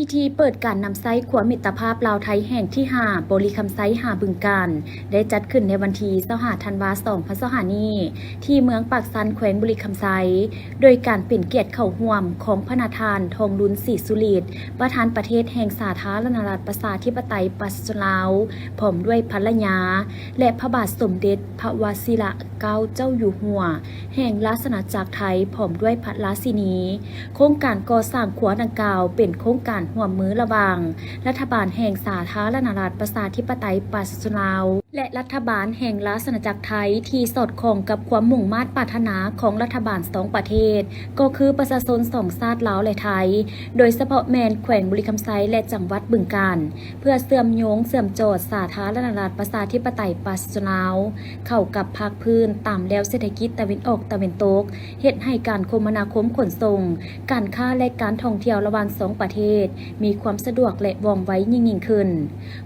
ພິທີເປີດການນຳໃຊ້ຂົວມິດຕະພາບລາວໄທແຫ່ງທີຫ້າ ບໍລິຄຳໄຊຫາບຶງການ ໄດ້ຈັດຂຶ້ນໃນວັນທີຊາວຫ້າ ທັນວາ ສອງພັນຊາວຫ້ານີ້ ທີ່ເມືອງປາກຊັນ ແຂວງບໍລິຄຳໄຊ ໂດຍການເປັນກຽດເຂົ້າຮ່ວມຂອງພະນະທ່ານ ທອງລຸນ ສີສຸລິດ ປະທານປະເທດແຫ່ງສາທາລະນະລັດ ປະຊາທິປະໄຕ ປະຊາຊົນລາວ ພ້ອມດ້ວຍພັນລະຍາ ແລະ ພະບາດສົມເດັດພະວະຊິລະເກົ້າເຈົ້າຢູ່ຫົວ ແຫ່ງລາຊະອານາຈັກໄທ ພ້ອມດ້ວຍພະລາຊິນີ. ໂຄງການກໍ່ສ້າງຂົວດັ່ງກ່າວເປັນໂຄງການຮ່ວມມືລະຫວ່າງລັດຖະບານແຫ່ງສາທາລະນະລັດ ປະຊາທິປະໄຕ ປະຊາຊົນລາວ ແລະ ລັດຖະບານແຫ່ງລາຊະອານາຈັກໄທ ທີ່ສອດຄ່ອງກັບຄວາມມຸ່ງມາດປາດຖະໜາຂອງລັດຖະບານສອງປະເທດ ກໍຄືປະຊາຊົນສອງຊາດລາວ ແລະ ໄທ, ໂດຍສະເພາະແມ່ນແຂວງບໍລິຄຳໄຊ ແລະ ຈັງຫວັດບຶງການ. ເພື່ອເຊື່ອມໂຍງເຊື່ອມຈອດສາທາລະນະລັດປະຊາທິປະໄຕປະຊາຊົນລາວ ເຂົ້າກັບພາກພື້ນຕາມແລວເສດຖະກິດຕາເວັນອອກຕາເວັນຕົກ, ເຮັດໃຫ້ການຄົມມະນາຄົມຂົນສົ່ງ, ການຄ້າ ແລະ ການທ່ອງທ່ຽວລະຫວ່າງສອງປະເທດ ມີຄວາມສະດວກ ແລະ ວ່ອງໄວຍິ່ງໆຂຶ້ນ.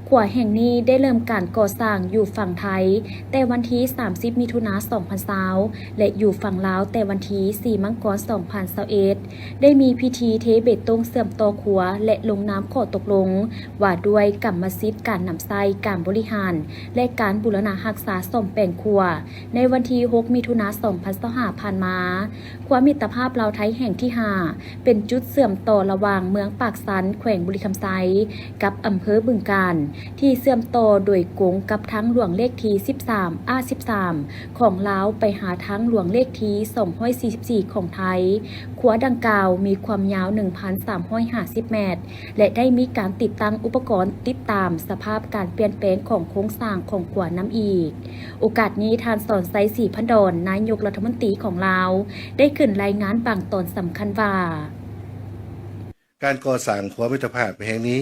ຂົວແຫ່ງນີ້ໄດ້ເລີ່ມການກໍ່ສ້າງຢູ່ຝັ່ງໄທ ແຕ່ວັນທີສາມສິບ ມິຖຸນາ ສອງພັນຊາວ ແລະ ຢູ່ຝັ່ງລາວແຕ່ວັນທີສີ່ ມັງກອນ ສອງພັນຊາວເອັດ ໄດ້ມີພິທີເທເບຕົງເຊື່ອມຕໍ່ຂົວ ແລະ ລົງນາມຂໍ້ຕົກລົງວ່າດ້ວຍກຳມະສິດການນຳໃຊ້, ການບໍລິຫານ ແລະ ການບູລະນະຮັກສາສ້ອມແປງຂົວ ໃນວັນທີຫົກ ມິຖຸນາ ສອງພັນຊາວຫ້າ ຜ່ານມາ. ຂົວມິດຕະພາບລາວໄທແຫ່ງທີຫ້າ ເປັນຈຸດເຊື່ອມຕໍ່ລະຫວ່າງເມືອງປາກຊັນ ແຂວງບໍລິຄຳໄຊ ກັບອຳເພີບຶງການ ທີ່ເຊື່ອມຕໍ່ໂດຍກົງກັບທາງຫຼວງເລກທີສິບສາມ ອາ ສິບສາມ ຂອງລາວ ໄປຫາທາງຫຼວງເລກທີສອງຮ້ອຍສີ່ສິບສີ່ຂອງໄທ. ຂົວດັ່ງກ່າວມີຄວາມຍາວໜຶ່ງພັນສາມຮ້ອຍຫ້າສິບແມັດ ແລະ ໄດ້ມີການຕິດຕັ້ງອຸປະກອນຕິດຕາມສະພາບການປ່ຽນແປງຂອງໂຄງສ້າງຂອງຂົວນຳອີກ. ໂອກາດນີ້ ທ່ານ ສອນໄຊ ສີພັນດອນ ນາຍົກລັດຖະມົນຕີຂອງລາວ ໄດ້ຂຶ້ນລາຍງານບາງຕອນສຳຄັນວ່າ: ການກໍ່ສ້າງຂົວມິດຕະພາບແຫ່ງນີ້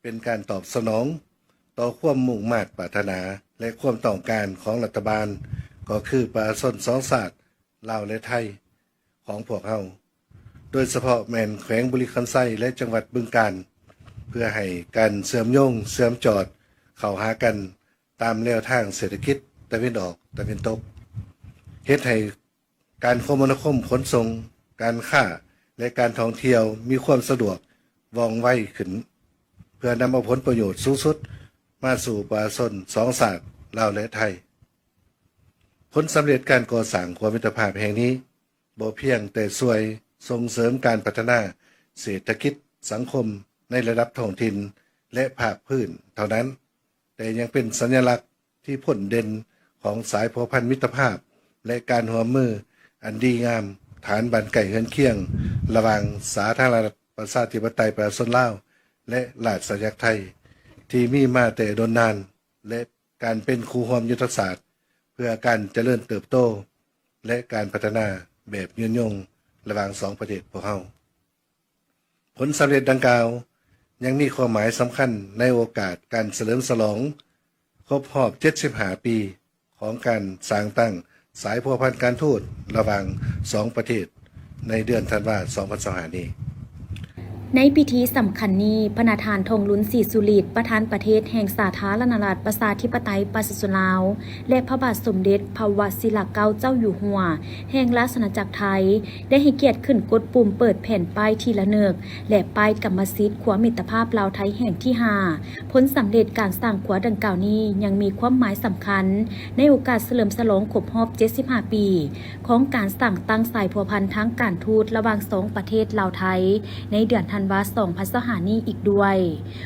ເປັນການຕອບສະໜອງຕໍ່ຄວາມມຸ່ງມາດປາດຖະໜາ ແລະ ຄວາມຕ້ອງການຂອງລັດຖະບານ ກໍຄືປະຊາຊົນສອງຊາດ ລາວ ແລະ ໄທ ຂອງພວກເຮົາ, ໂດຍສະເພາະແມ່ນແຂວງບໍລິຄຳໄຊ ແລະ ຈັງຫວັດບຶງການ, ເພື່ອໃຫ້ການເຊື່ອມໂຍງເຊື່ອມຈອດເຂົ້າຫາກັນຕາມແລວທາງເສດຖະກິດຕາເວັນອອກຕາເວັນຕົກ, ເຮັດໃຫ້ ການຄົມມະນາຄົມຂົນສົ່ງ, ການຄ້າ ແລະ ການທ່ອງທ່ຽວມີຄວາມສະດວກວ່ອງໄວຂຶ້ນ, ເພື່ອນຳເອົາຜົນປະໂຫຍດສູງສຸດມາສູ່ປະຊາຊົນສອງຊາດ ລາວ ແລະ ໄທ. ຜົນສຳເລັດການກໍ່ສ້າງຂົວມິດຕະພາບແຫ່ງນີ້ ບໍ່ພຽງແຕ່ຊ່ວຍສົ່ງເສີມການພັດທະນາເສດຖະກິດສັງຄົມໃນລະດັບທ້ອງຖິ່ນ ແລະ ພາກພື້ນເທົ່ານັ້ນ, ແຕ່ຍັງເປັນສັນຍະລັກທີ່ພົ້ນເດັ່ນຂອງສາຍພົວພັນມິດຕະພາບ ແລະ ການຮ່ວມມືອັນດີງາມ ຖານບ້ານໃກ້ເຮືອນຄຽງ ລະຫວ່າງສາທາລະນະລັດປະຊາທິປະໄຕປະຊາຊົນລາວ ແລະ ລາຊະອານາຈັກໄທ ທີ່ມີມາແຕ່ດົນນານ ແລະ ການເປັນຄູ່ຮ່ວມຍຸດທະສາດເພື່ອການຈະເລີນເຕີບໂຕ ແລະ ການພັດທະນາແບບຍືນຍົງລະຫວ່າງສອງປະເທດພວກເຮົາ. ຜົນສຳເລັດດັ່ງກ່າວຍັງມີຄວາມໝາຍສຳຄັນໃນໂອກາດການສະເຫຼີມສະຫຼອງຄົບຮອບເຈັດສິບຫ້າປີຂອງການສ້າງຕັ້ງສາຍພົວພັນການທູດລະຫວ່າງສອງປະເທດໃນເດືອນທັນວາ ສອງພັນຊາວຫ້ານີ້. ໃນພິທີສຳຄັນນີ້, ພະນະທ່ານ ທອງລຸນ ສີສຸລິດ ປະທານປະເທດແຫ່ງສາທາລະນະລັດປະຊາທິປະໄຕປະຊາຊົນລາວ ແລະ ພະບາດສົມເດັດພະວະຊິລະເກົ້າເຈົ້າຢູ່ຫົວ ແຫ່ງລາຊະອານາຈັກໄທ ໄດ້ໃຫ້ກຽດຂຶ້ນກົດປຸ່ມເປີດແຜ່ນປ້າຍທີ່ລະນຶກ ແລະ ປ້າຍກຳມະສິດຂົວມິດຕະພາບລາວໄທແຫ່ງທີຫ້າ. ຜົນສຳເລັດການສ້າງຂົວດັ່ງກ່າວນີ້ຍັງມີຄວາມໝາຍສຳຄັນໃນໂອກາດສະເຫຼີມສະຫຼອງຄົບຮອບເຈັດສິບຫ້າປີຂອງການສ້າງຕັ້ງສາຍພົວພັນທາງການທູດລະຫວ່າງສອງປະເທດລາວ-ໄທ ໃນເດືອນທັນວາ ສອງພັນຊາວຫ້ານີ້ອີກດ້ວຍ.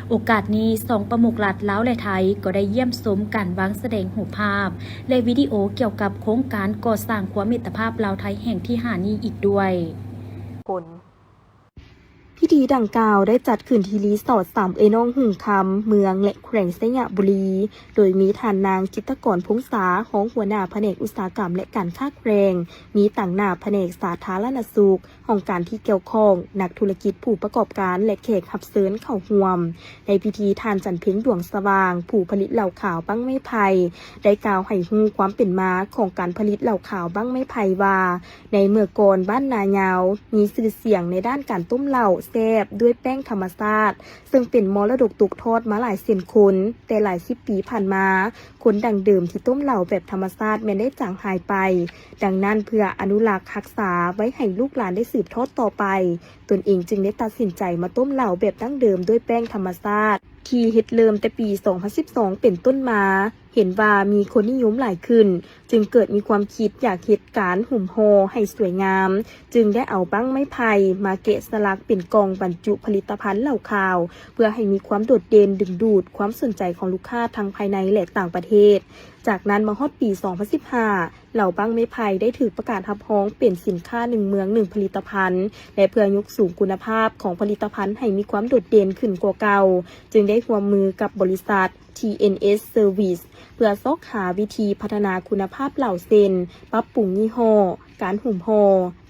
ໂອກາດນີ້ ສອງປະມຸກລັດລາວ ແລະ ໄທ ກໍໄດ້ຢ້ຽມຊົມການວາງສະແດງຮູບພາບ ແລະ ວິດີໂອກ່ຽວກັບໂຄງການກໍ່ສ້າງຂົວມິດຕະພາບລາວ-ໄທແຫ່ງທີຫ້ານີ້ອີກດ້ວຍ. ພິທີດັ່ງກ່າວໄດ້ຈັດຂຶ້ນທີ່ຣີສອດສາມເອື້ອຍນ້ອງຮຸ່ງຄຳ ເມືອງ ແລະ ແຂວງໄຊຍະບູລີ, ໂດຍມີທ່ານນາງ ຈິດຕະກອນ ພົງສາ ຮອງຫົວໜ້າພະແນກອຸດສາຫະກຳ ແລະ ການຄ້າແຂວງ, ມີຕາງໜ້າພະແນກສາທາລະນະສຸກ, ຫ້ອງການທີ່ກ່ຽວຂ້ອງ, ນັກທຸລະກິດ, ຜູ້ປະກອບການ ແລະ ແຂກຮັບເຊີນເຂົ້າຮ່ວມ. ໃນພິທີ ທ່ານ ຈັນເພັງ ດວງສະຫວ່າງ ຜູ້ຜະລິດເຫຼົ້າຂາວບັ້ງໄມ້ໄຜ່ ໄດ້ກ່າວໃຫ້ຮູ້ຄວາມເປັນມາຂອງການຜະລິດເຫຼົ້າຂາວບັ້ງໄມ້ໄຜ່ວ່າ ໃນເມື່ອກ່ອນບ້ານນາຍາວ ມີຊື່ສຽງໃນດ້ານການຕົ້ມເຫຼົ້າແຊບດ້ວຍແປ້ງທຳມະຊາດ, ເຊິ່ງເປັນມໍລະດົກຕົກທອດມາຫຼາຍເຊັ່ນຄົນ, ແຕ່ຫຼາຍສິບປີຜ່ານມາ, ຄົນດັ້ງເດີມທີ່ຕົ້ມເຫຼົ້າແບບທຳມະຊາດແມ່ນໄດ້ຈາງຫາຍໄປ. ດັ່ງນັ້ນ, ເພື່ອອະນຸລັກຮັກສາໄວ້ໃຫ້ລູກຫຼານໄດ້ ສືບທອດຕໍ່ໄປ, ຕົນເອງຈຶ່ງໄດ້ຕັດສິນໃຈມາຕົ້ມເຫຼົ້າແບບດັ້ງເດີມດ້ວຍແປ້ງທຳມະຊາດ ທີ່ເຮັດເລີ່ມແຕ່ປີສອງພັນສິບສອງເປັນຕົ້ນມາ, ເຫັນວ່າມີຄົນນິຍົມຫຼາຍຂຶ້ນ, ຈຶ່ງເກີດມີຄວາມຄິດຢາກເຮັດການຫຸ້ມຫໍ່ໃຫ້ສວຍງາມ, ຈຶ່ງໄດ້ເອົາບັ້ງໄມ້ໄຜ່ມາແກະສະຫຼັກເປັນກ່ອງບັນຈຸຜະລິດຕະພັນເຫຼົ້າຂາວ ເພື່ອໃຫ້ມີຄວາມໂດດເດັ່ນດຶງດູດຄວາມສົນໃຈຂອງລູກຄ້າທັງພາຍໃນ ແລະ ຕ່າງປະເທດ. ຈາກນັ້ນມາຮອດປີສອງພັນສິບຫ້າ ເຫຼົ້າບັ້ງໄມ້ໄຜ່ໄດ້ຖືກປະກາດຮັບຮອງເປັນສິນຄ້າໜຶ່ງເມືອງໜຶ່ງຜະລິດຕະພັນ ແລະ ເພື່ອຍົກສູງຄຸນນະພາບຂອງຜະລິດຕະພັນໃຫ້ມີຄວາມໂດດເດັ່ນຂຶ້ນກວ່າເກົ່າ, ຈຶ່ງໄດ້ຮ່ວມມືກັບບໍລິສັດ ທີເອັນເອສ Service ເພື່ອຊອກຫາວິທີພັດທະນາຄຸນນະພາບເຫຼົ້າ ເຊັ່ນ ປັບປຸງຍີ່ຫໍ້, ການຫຸ້ມຫໍ່,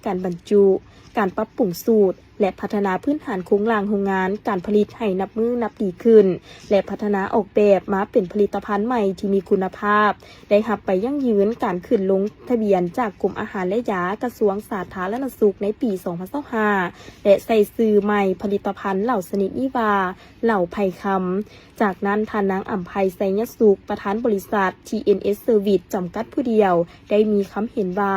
ການບັນຈຸ, ການປັບປຸງສູດ ແລະ ພັດທະນາພື້ນຖານໂຄງລ່າງໂຮງງານການຜະລິດໃຫ້ນັບມື້ນັບດີຂຶ້ນ ແລະ ພັດທະນາອອກແບບມາເປັນຜະລິດຕະພັນໃໝ່ທີ່ມີຄຸນນະພາບ, ໄດ້ຮັບໃບຢັ້ງຢືນການຂຶ້ນລົງທະບຽນຈາກກົມອາຫານ ແລະ ຢາ ກະຊວງສາທາລະນະສຸກໃນປີສອງພັນຊາວຫ້າ ແລະ ໃສ່ຊື່ໃໝ່ຜະລິດຕະພັນເຫຼົ້າຊະນິດນີ້ວ່າ ເຫຼົ້າໄພຄຳ. ຈາກນັ້ນ ທ່ານນາງ ອຳໄພ ໄຊຍະສຸກ ປະທານບໍລິສັດ ທີເອັນເອສ Service ຈຳກັດຜູ້ດຽວ ໄດ້ມີຄຳເຫັນວ່າ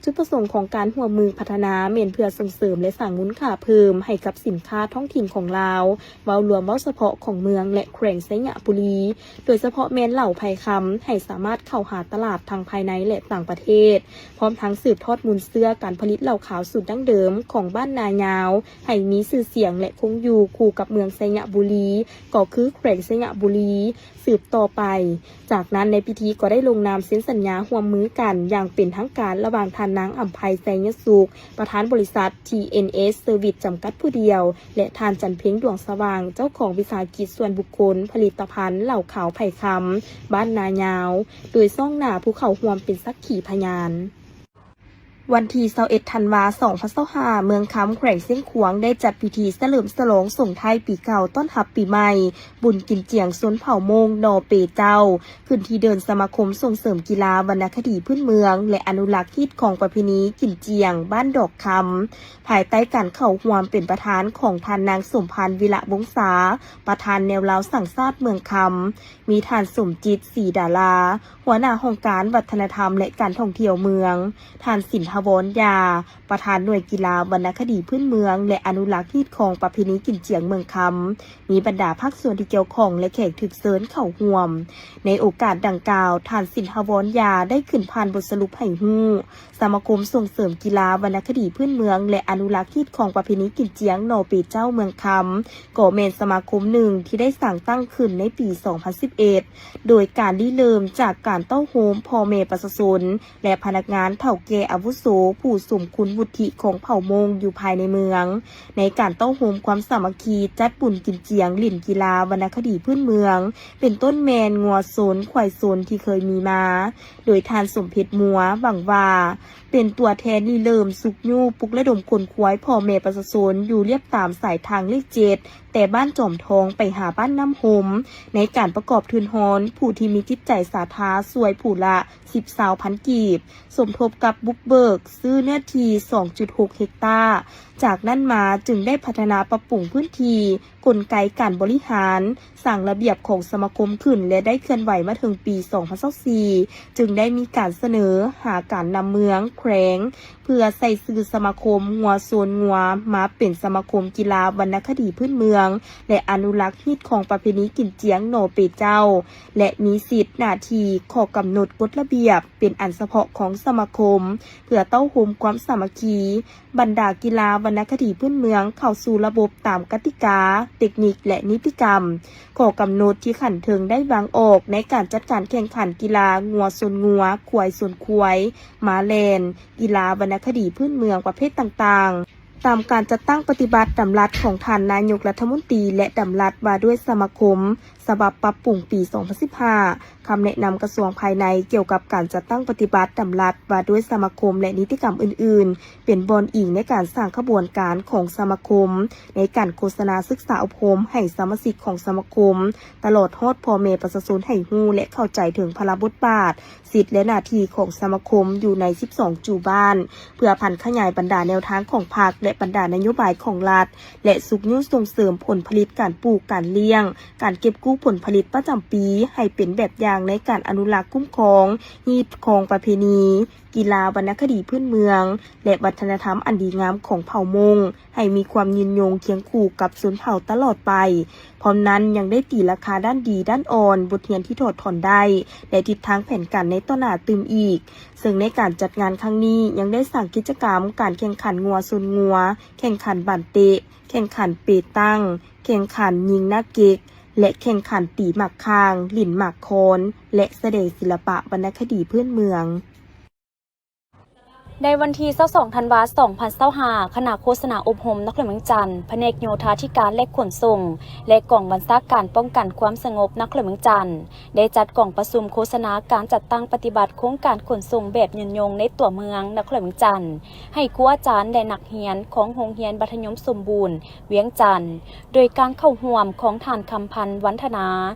ຈຸດປະສົງຂອງການຮ່ວມມືພັດທະນາແມ່ນເພື່ອສົ່ງເສີມ ແລະ ສ້າງມູນຄ່າເພີ່ມໃຫ້ກັບສິນຄ້າທ້ອງຖິ່ນຂອງລາວ, ເວົ້າລວມເວົ້າສະເພາະຂອງເມືອງ ແລະ ແຂວງໄຊຍະບູລີ, ໂດຍສະເພາະແມ່ນເຫຼົ້າໄພຄຳ ໃຫ້ສາມາດເຂົ້າຫາຕະຫຼາດທັງພາຍໃນ ແລະ ຕ່າງປະເທດ, ພ້ອມທັງສືບທອດມູນເຊື້ອການຜະລິດເຫຼົ້າຂາວສູດດັ້ງເດີມຂອງບ້ານນາຍາວ ໃຫ້ມີຊື່ສຽງ ແລະ ຄົງຢູ່ຄູ່ກັບເມືອງໄຊຍະບູລີ, ກໍຄືແຂວງໄຊຍະບູລີ ສືບຕໍ່ໄປ. ຈາກນັ້ນໃນພິທີກໍໄດ້ລົງນາມເຊັນສັນຍາຮ່ວມມືກັນຢ່າງເປັນທາງການ ລະຫວ່າງທ່ານນາງ ອຳໄພ ໄຊຍະສຸກ ປະທານບໍລິສັດ ທີເອັນເອສ Service ຈຳກັດຜູ້ດຽວ ແລະ ທ່ານ ຈັນເພັງ ດວງສະຫວ່າງ ເຈົ້າຂອງວິສາຫະກິດສ່ວນບຸກຄົນ ຜະລິດຕະພັນເຫຼົ້າຂາວໄພຄຳ ບ້ານນາຍາວ, ໂດຍຊ້ອງໜ້າຜູ້ເຂົ້າຮ່ວມເປັນສັກຂີພະຍານ. ວັນທີຊາວເອັດ ທັນວາ ສອງພັນຊາວຫ້າ ເມືອງຄຳ ແຂວງຊຽງຂວາງ ໄດ້ຈັດພິທີສະເຫຼີມສະຫຼອງສົ່ງທ້າຍປີເກົ່າ ຕ້ອນຮັບປີໃໝ່ ບຸນກິນຈຽງຊົນເຜົ່າມົ້ງໜໍ່ເປເຈົ້າ ຂຶ້ນທີ່ເດີ່ນສະມາຄົມສົ່ງເສີມກິລາວັນນະຄະດີພື້ນເມືອງ ແລະ ອະນຸລັກຮີດຄອງປະເພນີກິນຈຽງ ບ້ານດອກຄຳ ພາຍໃຕ້ການເຂົ້າຮ່ວມເປັນປະທານຂອງທ່ານນາງ ສົມພັນ ວິລະວົງສາ ປະທານແນວລາວສ້າງຊາດເມືອງຄຳ, ມີທ່ານ ສົມຈິດ ສີດາລາ ຫົວໜ້າຫ້ອງການວັດທະນະທຳ ແລະ ການທ່ອງທ່ຽວເມືອງ, ທ່ານ ສິນທະວອນ ຢາ ປະທານໜ່ວຍກິລາວັນນະຄະດີພື້ນເມືອງ ແລະ ອະນຸລັກຮີດຄອງປະເພນີກິນຈຽງເມືອງຄຳ, ມີບັນດາພາກສ່ວນທີ່ກ່ຽວຂ້ອງ ແລະ ແຂກຖືກເຊີນເຂົ້າຮ່ວມ. ໃນໂອກາດດັ່ງກ່າວ, ທ່ານ ສິນທະວອນ ຢາ ໄດ້ຂຶ້ນຜ່ານບົດສະຫຼຸບໃຫ້ຮູ້, ສະມາຄົມສົ່ງເສີມກິລາວັນນະຄະດີພື້ນເມືອງ ແລະ ອະນຸລັກຮີດຄອງປະເພນີກິນຈຽງໜໍ່ເປເຈົ້າເມືອງຄຳ ກໍແມ່ນສະມາຄົມໜຶ່ງທີ່ໄດ້ສ້າງຕັ້ງຂຶ້ນໃນປີສອງພັນສິບເອັດ ໂດຍການລິເລີ່ມຈາກການເຕົ້າໂຮມພໍ່ແມ່ປະຊາຊົນ ແລະ ພະນັກງານເຖົ້າແກ່ອາວຸໂສຜູ້ສົມຄຸນວຸດທິຂອງເຜົ່າມົ້ງຢູ່ພາຍໃນເມືອງ ໃນການເຕົ້າໂຮມຄວາມສາມັກຄີ ຈັດບຸນກິນຈຽງ ຫຼິ້ນກິລາວັນນະຄະດີພື້ນເມືອງ ເປັນຕົ້ນແມ່ນງົວຊົນ, ຄວາຍຊົນທີ່ເຄີຍມີມາ, ໂດຍທ່ານ ສົມເພັດ ມົວ ຫວັງວ່າ ເປັນຕົວແທນລິເລີ່ມຊຸກຍູ້ປຸກລະດົມຂົນຂວາຍພໍ່ແມ່ປະຊາຊົນຢູ່ລຽບຕາມສາຍທາງເລກເຈັດ ແຕ່ບ້ານຈອມທອງໄປຫາບ້ານນ້ຳຫົມ ໃນການປະກອບທຶນຮອນຜູ້ທີ່ມີຈິດໃຈສາທາຊ່ວຍຜູ້ລະສິບ ຊາວພັນກີບ, ສົມທົບກັບບຸກເບີກຊື້ເນື້ອທີ່ສອງຈຸດຫົກເຮັກຕາ. ຈາກນັ້ນມາຈຶ່ງໄດ້ພັດທະນາປັບປຸງພື້ນທີ່, ກົນໄກການບໍລິຫານ, ສ້າງລະບຽບຂອງສະມາຄົມຂຶ້ນ ແລະ ໄດ້ເຄື່ອນໄຫວມາເຖິງປີສອງພັນຊາວສີ່ ຈຶ່ງໄດ້ມີການສະເໜີຫາການນຳເມືອງ, ແຂວງ ເພື່ອໃສ່ຊື່ສະມາຄົມງົວຊົນງົວ ມາເປັນສະມາຄົມກິລາວັນນະຄະດີພື້ນເມືອງ ແລະ ອະນຸລັກຮີດຄອງປະເພນີກິນຈຽງໜໍ່ເປເຈົ້າ ແລະ ມີສິດ, ໜ້າທີ່, ຂໍ້ກຳນົດ, ກົດລະບຽບ ເປັນອັນສະເພາະຂອງສະມາຄົມ ເພື່ອເຕົ້າໂຮມຄວາມສາມັກຄີ. ບັນດາກິລາວັນນະຄະດີພື້ນເມືອງເຂົ້າສູ່ລະບົບຕາມກະຕິກາ, ເຕັກນິກ ແລະ ນິຕິກຳ, ຂໍ້ກຳນົດທີ່ຂັ້ນເທິງໄດ້ວາງອອກໃນການຈັດການແຂ່ງຂັນກິລາງົວຊົນງົວ, ຄວາຍຊົນຄວາຍ, ມ້າແລ່ນ, ກິລາວັນນະຄະດີພື້ນເມືອງປະເພດຕ່າງໆ, ຕາມການຈັດຕັ້ງປະຕິບັດດຳລັດຂອງທ່ານນາຍົກລັດຖະມົນຕີ ແລະ ດຳລັດວ່າດ້ວຍສະມາຄົມ ສະບັບປັບປຸງປີສອງພັນສິບຫ້າ, ຄຳແນະນຳກະຊວງພາຍໃນກ່ຽວກັບການຈັດຕັ້ງປະຕິບັດດຳລັດວ່າດ້ວຍສະມາຄົມ ແລະ ນິຕິກຳອື່ນໆ ເປັນບ່ອນອີງໃນການສ້າງຂະບວນການຂອງສະມາຄົມ, ໃນການໂຄສະນາສຶກສາອົບຮົມໃຫ້ສະມາຊິກຂອງສະມາຄົມ, ຕະຫຼອດຮອດພໍ່ແມ່ປະຊາຊົນໃຫ້ຮູ້ ແລະ ເຂົ້າໃຈເຖິງພາລະບົດບາດ, ສິດ ແລະ ໜ້າທີ່ຂອງສະມາຄົມຢູ່ໃນສິບສອງຈູບ້ານ, ເພື່ອຜັນຂະຫຍາຍບັນດາແນວທາງຂອງພັກ ແລະ ບັນດານະໂຍບາຍຂອງລັດ ແລະ ຊຸກຍູ້ສົ່ງເສີມຜົນຜະລິດການປູກ, ການລ້ຽງ, ການເກັບກູ້ຜົນຜະລິດປະຈຳປີໃຫ້ເປັນແບບຢ່າງ ງໃນການອະນຸລັກ, ຄຸ້ມຄອງຮີດຄອງປະເພນີ, ກິລາ, ວັນນະຄະດີພື້ນເມືອງ ແລະ ວັດທະນະທຳອັນດີງາມຂອງເຜົ່າມົ້ງ ໃຫ້ມີຄວາມຍືນຍົງຄຽງຄູ່ກັບຊົນເຜົ່າຕະຫຼອດໄປ. ພ້ອມນັ້ນຍັງໄດ້ຕີລາຄາດ້ານດີດ້ານອ່ອນ, ບົດຮຽນທີ່ຖອດຖອນໄດ້ ແລະ ທິດທາງແຜນການໃນຕໍ່ໜ້າຕື່ມອີກ. ເຊິ່ງໃນການຈັດງານຄັ້ງນີ້ຍັງໄດ້ສ້າງກິດຈະກຳການແຂ່ງຂັນງົວຊົນງົວ, ແຂ່ງຂັນບານເຕະ, ແຂ່ງຂັນເປຕັງ, ແຂ່ງຂັນຍິງໜ້າເກັກ ແລະ ແຂ່ງຂັນຕີໝາກຂ່າງ, ຫຼິ້ນໝາກຄອນ ແລະ ສະແດງສິລະປະວັນນະຄະດີພື້ນເມືອງ. ໃນວັນທີຊາວສອງ ທັນວາ ສອງພັນຊາວຫ້າ ຄະນະໂຄສະນາອົບຮົມນະຄອນຫຼວງວຽງຈັນ, ພະແນກໂຍທາທິການ ແລະ ຂົນສົ່ງ ແລະ ກອງບັນຊາການປ້ອງກັນຄວາມສະຫງົບນະຄອນຫຼວງວຽງຈັນ ໄດ້ຈັດກອງປະຊຸມໂຄສະນາການຈັດຕັ້ງປະຕິບັດໂຄງການຂົນສົ່ງແບບຍືນຍົງໃນຕົວເມືອງນະຄອນຫຼວງວຽງຈັນ ໃຫ້ຄູອາຈານ ແລະ ນັກຮຽນຂອງໂຮງຮຽນມັດທະຍົມສົມບູນວຽງຈັນ ໂດຍການເຂົ້າຮ່ວມຂອງທ່ານ ຄຳພັນ ວັນທະນາ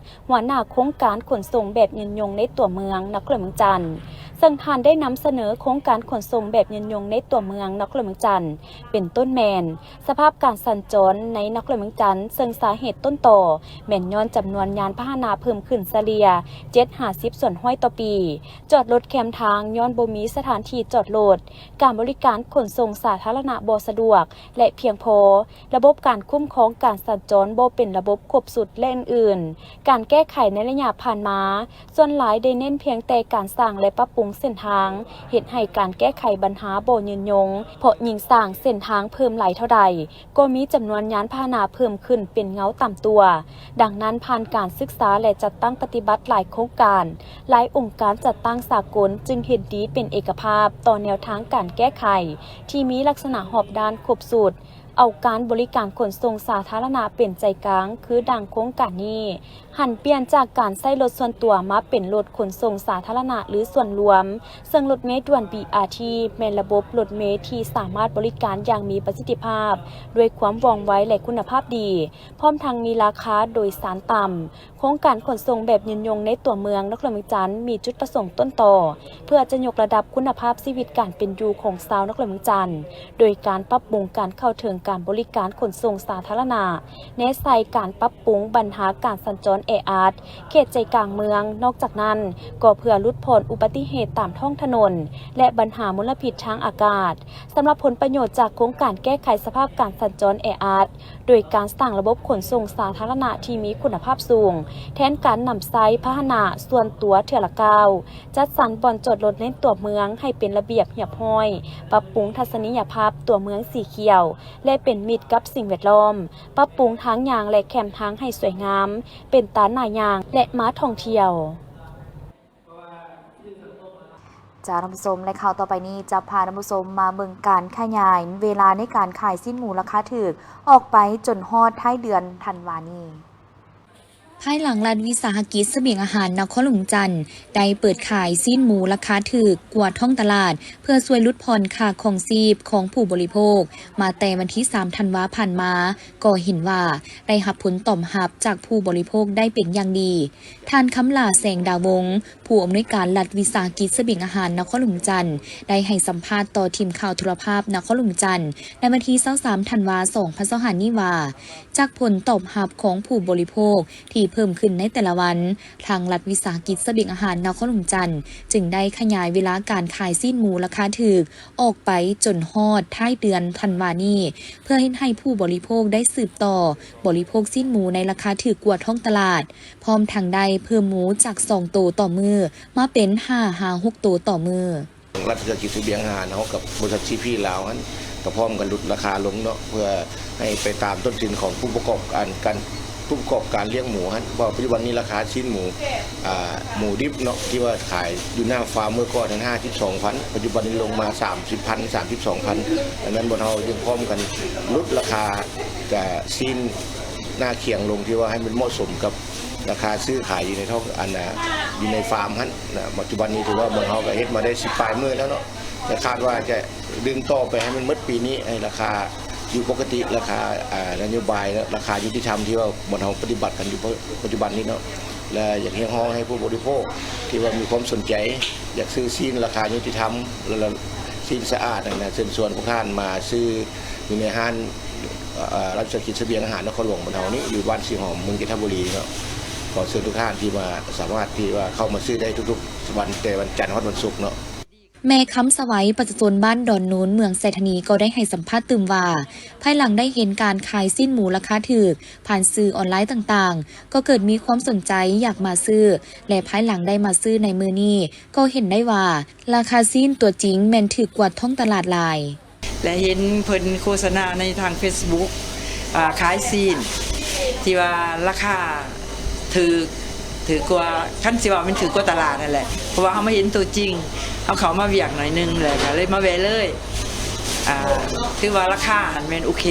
ຫົວໜ້າໂຄງການຂົນສົ່ງແບບຍືນຍົງໃນຕົວເມືອງນະຄອນຫຼວງວຽງຈັນ, ເຊິ່ງທ່ານໄດ້ນຳສະເໜີໂຄງການຂົນສົ່ງແບບຍືນຍົງໃນຕົວເມືອງນະຄອນຫຼວງວຽງຈັນ ເປັນຕົ້ນແມ່ນ ສະພາບການສັນຈອນໃນນະຄອນຫຼວງວຽງຈັນ, ເຊິ່ງສາເຫດຕົ້ນຕໍແມ່ນຍ້ອນຈຳນວນຍານພາຫະນະເພີ່ມຂຶ້ນສະເລ່ຍ ເຈັດຫາສິບສ່ວນຮ້ອຍຕໍ່ປີ, ຈອດລົດແຄມທາງຍ້ອນບໍ່ມີສະຖານທີ່ຈອດລົດ, ການບໍລິການຂົນສົ່ງສາທາລະນະບໍ່ສະດວກ ແລະ ພຽງພໍ, ລະບົບການຄຸ້ມຄອງການສັນຈອນບໍ່ເປັນລະບົບຄົບຊຸດ ແລະ ອື່ນໆ. ການແກ້ໄຂໃນໄລຍະຜ່ານມາ ສ່ວນຫຼາຍໄດ້ເນັ້ນພຽງແຕ່ການສ້າງ ແລະ ປັບປຸງເສັ້ນທາງ, ເຮັດໃຫ້ການແກ້ໄຂບັນຫາບໍ່ຍືນຍົງ, ເພາະຍິ່ງສ້າງເສັ້ນທາງເພີ່ມຫຼາຍເທົ່າໃດ, ກໍມີຈຳນວນຍານພາຫະນະເພີ່ມຂຶ້ນເປັນເງົາຕາມຕົວ. ດັ່ງນັ້ນ, ຜ່ານການສຶກສາ ແລະ ຈັດຕັ້ງປະຕິບັດຫຼາຍໂຄງການ, ຫຼາຍອົງການຈັດຕັ້ງສາກົນຈຶ່ງເຫັນດີເປັນເອກະພາບຕໍ່ແນວທາງການແກ້ໄຂທີ່ມີລັກສະນະຮອບດ້ານຄົບຊຸດ, ເອົາການບໍລິການຂົນສົ່ງສາທາລະນະເປັນໃຈກາງ, ຄືດັ່ງໂຄງການນີ້ ຫັນປ່ຽນຈາກການໃຊ້ລົດສ່ວນຕົວມາເປັນລົດຂົນສົ່ງສາທາລະນະ ຫຼື ສ່ວນລວມ, ເຊິ່ງລົດເມດ່ວນ ບີອາທີ ແມ່ນລະບົບລົດເມທີ່ສາມາດບໍລິການຢ່າງມີປະສິດທິພາບ, ດ້ວຍຄວາມວ່ອງໄວ ແລະ ຄຸນນະພາບດີ, ພ້ອມທັງມີລາຄາໂດຍສານຕ່ຳ. ໂຄງການຂົນສົ່ງແບບຍືນຍົງໃນຕົວເມືອງນະຄອນຫຼວງວຽງຈັນ ມີຈຸດປະສົງຕົ້ນຕໍ ເພື່ອຈະຍົກລະດັບຄຸນນະພາບຊີວິດການເປັນຢູ່ຂອງຊາວນະຄອນຫຼວງວຽງຈັນ ໂດຍການປັບປຸງການເຂົ້າເຖິງການບໍລິການຂົນສົ່ງສາທາລະນະ, ແນໃສ່ການປັບປຸງບັນຫາການສັນຈອນແອອັດເຂດໃຈກາງເມືອງ. ນອກຈາກນັ້ນ, ກໍເພື່ອຫຼຸດຜ່ອນອຸບັດຕິເຫດຕາມທ້ອງຖະໜົນ ແລະ ບັນຫາມົນລະພິດທາງອາກາດ. ສຳລັບຜົນປະໂຫຍດຈາກໂຄງການແກ້ໄຂສະພາບການສັນຈອນແອອັດ ໂດຍການສ້າງລະບົບຂົນສົ່ງສາທາລະນະທີ່ມີຄຸນນະພາບສູງ, ແທນການນຳໃຊ້ພາຫະນະສ່ວນຕົວເທື່ອລະກ້າວ, ຈັດສັນບ່ອນຈອດລົດໃນຕົວເມືອງໃຫ້ເປັນລະບຽບຮຽບຮ້ອຍ, ປັບປຸງທັດສະນີຍະພາບຕົວເມືອງສີຂຽວ ແລະ ເປັນມິດກັບສິ່ງແວດລ້ອມ, ປັບປຸງທາງຍ່າງ ແລະ ແຄມທາງໃຫ້ສວຍງາມ, ເປັນຕາໜ້າຍ່າງ ແລະ ມາທ່ອງທ່ຽວ. ເຈົ້າ ທ່ານຜູ້ຊົມ ແລະ ຂ່າວຕໍ່ໄປນີ້ຈະພາທ່ານຜູ້ຊົມມາເບິ່ງການຂະຫຍາຍເວລາໃນການຂາຍຊີ້ນໝູລາຄາຖືກອອກໄປຈົນຮອດທ້າຍເດືອນທັນວານີ້. ພາຍຫຼັງລັດວິສາຫະກິດສະບຽງອາຫານນະຄອນຫຼວງວຽງຈັນ ໄດ້ເປີດຂາຍຊີ້ນໝູລາຄາຖືກກວ່າທ້ອງຕະຫຼາດ ເພື່ອຊ່ວຍຫຼຸດຜ່ອນຄ່າຄອງຊີບຂອງຜູ້ບໍລິໂພກ ມາແຕ່ວັນທີສາມ ທັນວາຜ່ານມາ, ກໍເຫັນວ່າໄດ້ຮັບຜົນຕອບຮັບຈາກຜູ້ບໍລິໂພກໄດ້ເປັນຢ່າງດີ. ທ່ານ ຄຳຫຼ້າ ແສງດາວົງ ຜູ້ອຳນວຍການລັດວິສາຫະກິດສະບຽງອາຫານນະຄອນຫຼວງວຽງຈັນ ໄດ້ໃຫ້ສຳພາດຕໍ່ທີມຂ່າວໂທລະພາບນະຄອນຫຼວງວຽງຈັນ ໃນວັນທີຊາວສາມ ທັນວາ ສອງພັນຊາວຫ້ານີ້ວ່າ, ຈາກຜົນຕອບຮັບຂອງຜູ້ບໍລິໂພກທີ່ເພີ່ມຂຶ້ນໃນແຕ່ລະວັນ, ທາງລັດວິສາຫະກິດສະບຽງອາຫານນະຄອນຫຼວງວຽງຈັນ ຈຶ່ງໄດ້ຂະຫຍາຍເວລາການຂາຍຊີ້ນໝູລາຄາຖືກອອກໄປຈົນຮອດທ້າຍເດືອນທັນວານີ້, ເພື່ອເຮັດໃຫ້ຜູ້ບໍລິໂພກໄດ້ສືບຕໍ່ບໍລິໂພກຊີ້ນໝູໃນລາຄາຖືກກວ່າທ້ອງຕະຫຼາດ. ພ້ອມທັງໄດ້ເພີ່ມໝູຈາກສອງໂຕຕໍ່ມື້ ມາເປັນຫ້າຫາຫົກໂຕຕໍ່ມື້. ລັດວິສາຫະກິດສະບຽງອາຫານເຮົາກັບບໍລິສັດ ຊີ ພີ ລາວຫັ້ນ ກໍພ້ອມກັນຫຼຸດລາຄາລົງເນາະ ເພື່ອໃຫ້ໄປຕາມຕົ້ນທຶນຂອງຜູ້ປະກອບການ ການ ຜູ້ປະກອບການລ້ຽງໝູຫັ້ນ ເພາະວ່າປັດຈຸບັນນີ້ລາຄາຊີ້ນໝູ ອ່າ ໝູດິບເນາະ ທີ່ວ່າຂາຍຢູ່ໜ້າຟາມເມື່ອກ່ອນນັ້ນ ຫ້າສິບສອງພັນ ປັດຈຸບັນນີ້ລົງມາ ສາມສິບພັນ ສາມສິບສອງພັນ. ດັ່ງນັ້ນ ບ່ອນເຮົາຈຶ່ງພ້ອມກັນຫຼຸດລາຄາ ອ່າ ຊີ້ນໜ້າຄຽງລົງ ທີ່ວ່າໃຫ້ມັນເໝາະສົມກັບ ລາຄາຊື້ຂາຍຢູ່ໃນທ້ອງ ອັນ ອ່າ ຢູ່ໃນຟາມຫັ້ນນະ. ປັດຈຸບັນນີ້ຖືວ່າບ່ອນເຮົາກໍເຮັດມາໄດ້ສິບປາຍມື້ແລ້ວເນາະ ແຕ່ຄາດວ່າຈະດຶງຕໍ່ໄປໃຫ້ມັນໝົດປີນີ້ ໃຫ້ລາຄາຢູ່ປົກກະຕິ ລາຄາ ອ່າ ນະໂຍບາຍ ລາຄາຍຸຕິທຳ ທີ່ວ່າບ່ອນເຮົາປະຕິບັດກັນຢູ່ປັດຈຸບັນນີ້ເນາະ. ແລະ ຢາກຮຽກຮ້ອງໃຫ້ຜູ້ບໍລິໂພກທີ່ວ່າມີຄວາມສົນໃຈ ຢາກຊື້ຊີ້ນລາຄາຍຸຕິທຳ ແລະ ຊີ້ນສະອາດຫັ້ນນະ ເຊີນຊວນພວກທ່ານມາຊື້ຢູ່ໃນຮ້ານ ເອີ ລັດວິສາຫະກິດສະບຽງອາຫານນະຄອນຫຼວງບ້ານເຮົານີ້ ຢູ່ບ້ານສີຫອມ ເມືອງຈັນທະບູລີເນາະ. ຂໍເຊີນທຸກທ່ານທີ່ມາ ສາມາດທີ່ວ່າເຂົ້າມາຊື້ໄດ້ທຸກໆວັນ ແຕ່ວັນຈັນຮອດວັນສຸກເນາະ. ແມ່ຄຳສະໄຫວ ປະຊາຊົນບ້ານດອນນູນ ເມືອງໄຊທານີ ກໍໄດ້ໃຫ້ສຳພາດຕື່ມວ່າ ພາຍຫຼັງໄດ້ເຫັນການຂາຍຊີ້ນໝູລາຄາຖືກຜ່ານສື່ອອນລາຍຕ່າງໆ ກໍເກີດມີຄວາມສົນໃຈຢາກມາຊື້ ແລະ ພາຍຫຼັງໄດ້ມາຊື້ໃນມື້ນີ້ ກໍເຫັນໄດ້ວ່າລາຄາຊີ້ນຕົວຈິງແມ່ນຖືກກວ່າທ້ອງຕະຫຼາດຫຼາຍ. ແລະ ເຫັນເພິ່ນໂຄສະນາໃນທາງເຟສບຸກ ອ່າ ຂາຍຊີ້ນທີ່ວ່າລາຄາຖືກ ຖືກກວ່າ ຄັນຊິເວົ້າແມ່ນຖືກກວ່າຕະຫຼາດຫັ້ນແຫຼະ ເພາະວ່າເຮົາມາເຫັນຕົວຈິງ ເຮົາເຂົ້າມາວຽກໜ້ອຍໜຶ່ງ ແລ້ວກໍເລີຍມາແວ່ເລີຍ ອ່າ ຖືວ່າລາຄາຫັ້ນແມ່ນໂອເຄ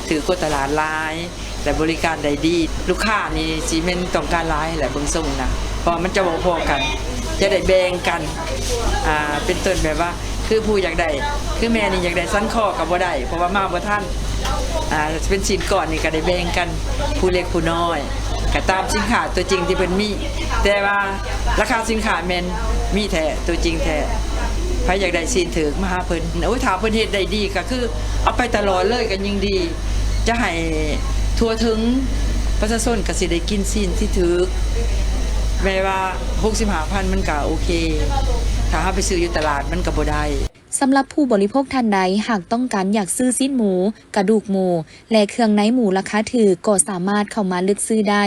ຖືກກວ່າຕະຫຼາດຫຼາຍ ແລະ ບໍລິການໄດ້ດີ ລູກຄ້ານີ້ຊິແມ່ນຕ້ອງການຫຼາຍແຫຼະ ເບິ່ງຊົງນະ ເພາະວ່າມັນຈະບໍ່ພໍກັນ ຈະໄດ້ແບ່ງກັນ ອ່າ ເປັນຕົ້ນແບບວ່າ ຄືຜູ້ຢາກໄດ້ ຄືແມ່ນີ້ຢາກໄດ້ສັນຄໍກໍບໍ່ໄດ້ ເພາະວ່າມາບໍ່ທັນ ອ່າ ເປັນຊີ້ນກ້ອນນີ້ກໍໄດ້ແບ່ງກັນ ຜູ້ເລັກຜູ້ນ້ອຍ ກໍຕາມສິນຄ້າຕົວຈິງທີ່ເພິ່ນມີ ແຕ່ວ່າລາຄາສິນຄ້າແມ່ນມີແທ້ ຕົວຈິງແທ້ ໃຜຢາກໄດ້ຊີ້ນຖືກມາຫາເພິ່ນ ໂອ້ຍ ຖ້າເພິ່ນເຮັດໄດ້ດີກໍຄືເອົາໄປຕະຫຼອດເລີຍກໍຍິ່ງດີ ຈະໃຫ້ທົ່ວເຖິງ ປະຊາຊົນກໍຊິໄດ້ກິນຊີ້ນທີ່ຖືກ ແມ່ນວ່າຫົກສິບຫ້າພັນມັນກໍໂອເຄ ຖ້າເຮົາໄປຊື້ຢູ່ຕະຫຼາດມັນກໍບໍ່ໄດ້. ສຳລັບຜູ້ບໍລິໂພກທ່ານໃດ ຫາກຕ້ອງການຢາກຊື້ຊີ້ນໝູ, ກະດູກໝູ ແລະ ເຄື່ອງໃນໝູລາຄາຖືກ ກໍສາມາດເຂົ້າມາເລືອກຊື້ໄດ້